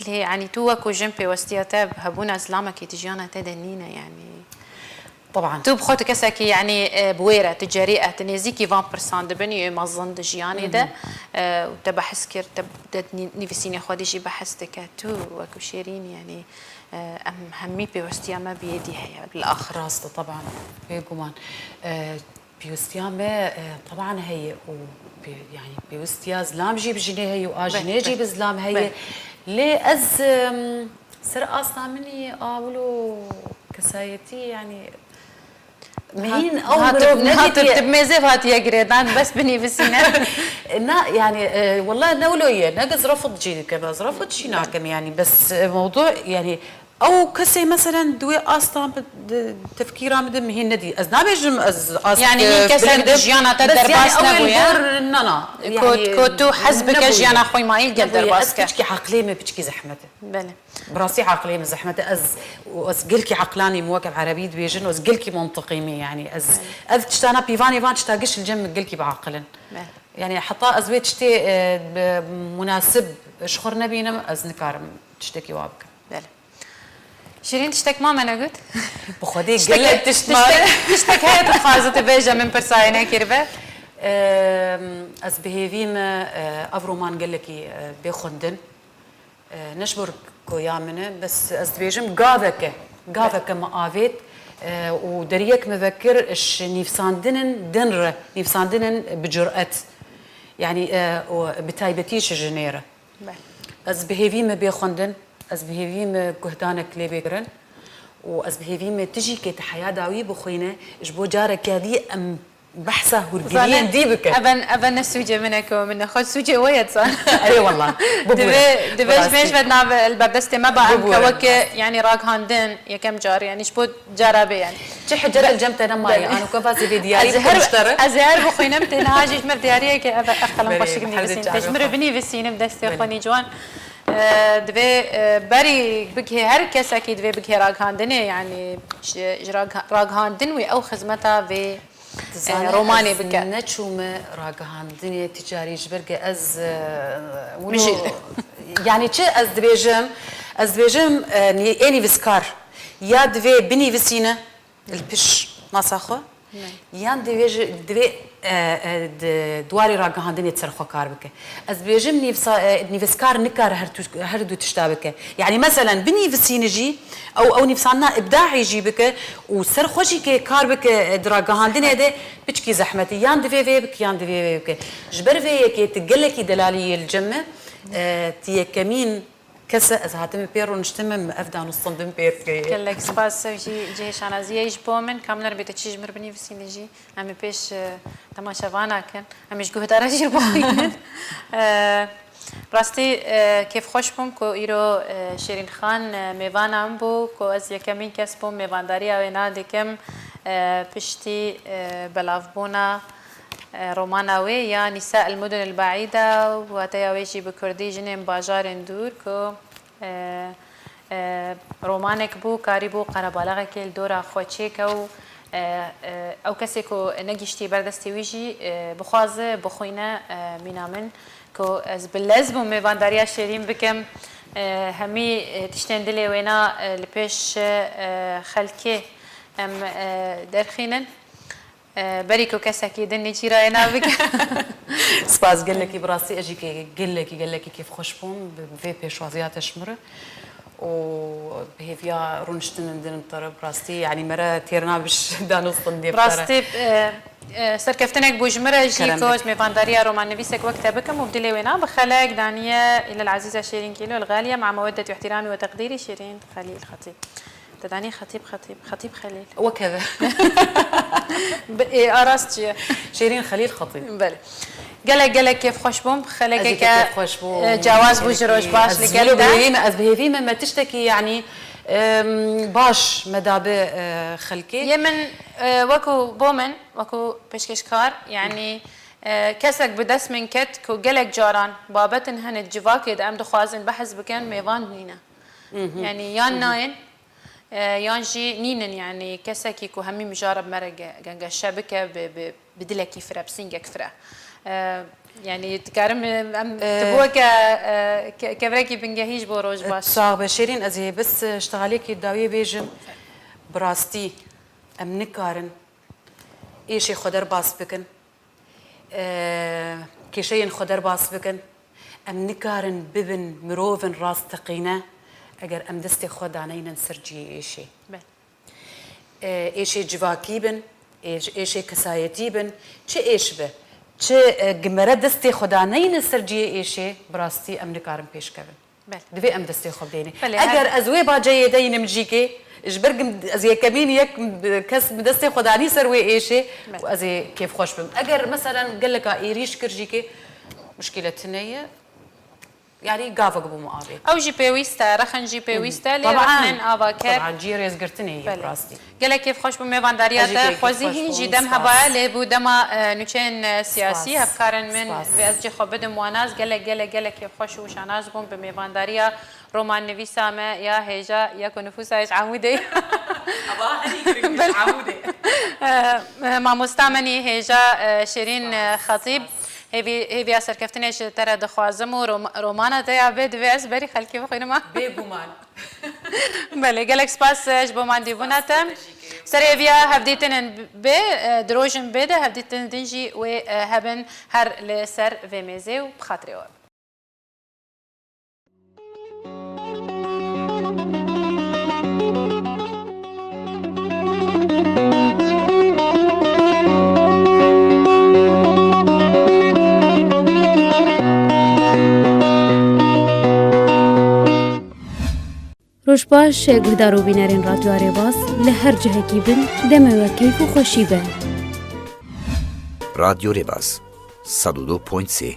lê, yanî, tu wekî jin pêwestiya te bi hebûna zilamekî di jiyana te de nîne, yanî. Teban. Tu bi xwe tu kesekî, yanî, e, bi wê re, tu cerî e, tu nêzîkî van pirsan dibin, yê mezin di jiyanê de, Hı hı. e, û te behs kir, te, te nî-, nivîsînê xwedî jî behs dike. Tu wekî Şêrîn, yanî, e, em hemî pêwestiya me bi yêdî heye, bil axir. Rast e, teban. Bêguman. E, pêwestiya me, e, teban heye û pê-, yanî pêwestiya zilam jî bi jinê heye û a Be, jinê be. jî bi zilam heye. Be. Lê ez, em, Ser asta min î a wilo kesayetî, yanî, mihîn ew Niha mirov tu, niha tu nedîtiye. Bi mêzev hatiye girêdan, bes binivîsîne. Na, yanî, e, wela ne wilo ye, ne ez refd jî dikim, ez refd jî nakim, yanî, bes, e, mewdu, yanî, ew kesê, meselen, di wê asta bi, di, tefkîra min de mihîn nedî. Ez nabêjim, ez ast, Yanî, e, hîn kesek bilind di im. jiyana te Bes, derbas yanî, ew ê li nebûye? gor, na, na. Ko, Yanî, ko tu hez bike nebûye. jiyana xwe mayî gel Nebûye. derbas Ez ke. piçkî heqlê me, piçkî zehmet e. Belê. Bi rastî heqlê min zehmet e. Ez, ez gelkî heqlanî me, weke bi erebî dibêjin, ez gelkî mantiqî me, yanî ez, ev tiştana pîvanê van tişta giş li cem min gelkî bi aqil in. Belê. Yanî heta ez wê tiştê, e, bi munasib ji xwe nebînim, ez nikarim tiştekî wa bikim. Belê. Şîrîn, tiştek mame negot? Bi Xwedê Tiştek, gelek tişt tiştek, mane. tiştek heye tu dixwaze tu bêje min pirsayê nekiribe? Em, ez bi hêvî me, e, ev roman gelekî, e, bê xwendin. E, ne ji bo koya min e, bes ez dibêjim gaveke, gaveke me avêt, e, û deriyek me vekir ji nivîsandinên din re, nivîsandinên bi curet. Yanî, e, û bi taybetî ji jinê re. Belê. Ez bi hêvî me bê xwendin, ez bi hêvî me guhdanek lê bê kirin û ez bi hêvî me tijî kê ti heya dawî bixwîne, ji bo careke dî em behsa hûrgiriyên Zane, dî bikin. Ev e, ev e ne sûcê min e ku min e, xwe sûcê we ye dizan. Erê wela, bibûre. Divê, divê ji Bi rastî. mêj ve nav li ber destê me ba em Bibûre, keweke, bi rastî. yanî ragihandin, yekem car, yanî ji bo cara bê, yanî. Çi hicet Be-, li cem te nemaye, Be-, ano ku vazî vê diyarî ez ê her, konuştere. ez ê her bixwînim, tê niha jî ji mir diyariyeke ev e, ev qelem Belê, xweşik her nivîsîn. Tê ji mir binivîsînim destê Belê. xwe nî ciwan. E, divê, e, berî bigihê, her kesekî divê bigihê ragihandinê, yanî ji, ji rag-, ragihandin wî ew xizmeta vê Dizane, e, romanê ez bike. neçûme ragihandinê ticarî ji ber ke ez, e, wilo, Mijîl. yanî çi ez dibêjim, ez dibêjim, e, nî-, ê nivîskar ya divê binivîsîne li piş masa xwe, Ne. yan divê ji, divê, e, e, di, di warê ragihandinê ser xwe kar bike. Ez dibêjim nivîsa-, e, nivîskar nikare her tu-, her du tişta bike. Yanî meselen binivîsîne jî, ew, ew nivîsandina îbdaî jî bike û ser xwe jî kê kar bike, e, di ragihandinê de piçkî zehmet e. Yan divê vê bike, yan divê vê bike. Ji ber vê yekê tu gelekî delalî yê li cem me, e, tu yekemîn kes e, ez hatime pê rûniştime, min ev danûstin bin pê kiriye. Gelek spas, ev jî cihê şanaziyê ji bo min. Kamler bê te çi ji mir binivîsîne jî. Em ê pêş, e, temaşevana kin. Em ê ji guhdara jî bixwînin. E, rastî, e, kêfxweş bûm ku îro, e, Şêrîn Xan, e, mêvana min bû, ku ez yekemîn kes bûm, mêvandariya wê nadikim. E, piştî, e, belavbûna, e, romana wê ya Nîsa el Mudun el Baîda, wateya wê jî bi kurdî Jinên Bajarên Dûr, ku E, e, romanek bû, karîbû qerebaleqekê li dora xwe çêke û, e, e, ew kesê ku negihiştî ber destê wî jî, e, bixwaze, bixwîne, e, mîna min ku ez bi lez bûm mêvandariya Şêrîn bikim. E, hemî, e, tiştên dilê wêna, e, li pêş, e, xelkê em, e, derxînin. E, berî ku kesekî din nêçîrayê navik. Spas gelekî, bi rastî ez jî kê-, gelekî, gelekî kêfxweş bûm bi vê pêşwaziya te ji min re. Û bi hêviya rûniştinên din te re bi rastî, yanî me re têr nabe ji danûstin dê Bi rastî, e, E, serkeftinek bû ji min re jî ku ez mêvandariya romannivîsek wek te bikim û bi dilê wê ne, bi xelek daniye île el-ezîze Şêrîn Kîlo el-Xaliye, ma meweddetî û îhtîramî we teqdîrî Şêrîn Xelîl Xetîb. Te danî Xetîb, Xetîb, Xetîb Xelîl. Wek heve. Bi, ê, a rast çi ye? Şêrîn Xelîl Xetîb. Belê. Gelek, gelek kêfxweş bûm. Ez jî Xelekeke, kêfxweş bûm. E, cewaz bû ji rojbaş li gel de. Ez bi hêvî me, ez bi hêvî me, me tiştekî, yanî, em, baş me dabe, e, xelkê. Yê min, e, wekû bo min, wekû pêşkêşkar, yanî, e, kesek bi dest min ket ku gelek caran babetin hene di civakê de em dixwazin behs bikin, mêvan nîne. Yanî yan nayên, e, yan jî nînin, yanî kesekî ku hemî mijara bi me re ge-, gengeşe bike bi, bi, bi dilekî fire, bi sîngek fire. E, yanî dikarim, em, e, tu bi weke, e, ke-, kevirekî bingehî ji bo roj baş. Sax be Şêrîn, ez ê bes, e, ji te aliyekî dawiyê bêjim. Bi rastî em nikarin êşê xwe derbas bikin, e, kêşeyên xwe derbas bikin. Em nikarin bibin mirovin rasteqîne eger em destê xwe daneynin ser cihê êşê. Belê. E, êşê civakî bin, êş-, êşê kesayetî bin, çi êş be, çi, e, gimere destê xwe daneynin ser cihê êşê, bi rastî em nikarin pêşkevin. Belê. Divê em destê xwe bidêne. Belê, her Eger ez wê baceyê de yînim cîkê, ji ber ku ez yekemîn yek kes bi destê xwe danî ser wê êşê, Belê. û ez ê kêfxweş bim. Eger, meselen, geleka êrîş kir cîkê, muşkîle tune ye. Yanî gavek bû min avê. Ew jî pêwîst e, rexin jî pêwîst e, lê Taban, rexnên avaker. Taban, cihê rêzgirtinê ye Belê. bi rastî. Gelek kêfxweş bû mêvandariya Ez jî te. kêf-, Xwezî kêfxweş hîn jî bûm, dem spas. hevaya, lê bû dema, e, nûçeyên, e, siyasî, Spas. hevkarên min Spas. vê ez cî xwe bidim wan, ez gelek, gelek, gelek kêfxweş û şanaz bûm bi mêvandariya romannivîsa me ya hêja ya ku nifûsa ye ji Amûdê. Ava herî giring ji Belê. Amûdê. E, e, mamosta min î hêja, e, Şêrîn, e, Spas, Xetîb. spas. Hêvî-, hêviya serkeftinê ji te re dixwazim û rom-, romana te ya bê divê ez berî xelkê bixwînim a. Bêguman. Belê, gelek spas, e, ji bo mandîbûna te. Spas, te jî kê. Ser hêviya hevdîtinên bê, e, di rojên bê de hevdîtinên din jî wê, e, hebin her li ser vê mêzê û bi xatirê we. Roj baş, guhdar û bînerên Radyoya Rêbaz li her cihekî bin, demê we keyf û xweşî be. Radyo Rêbaz, sed û du point sê.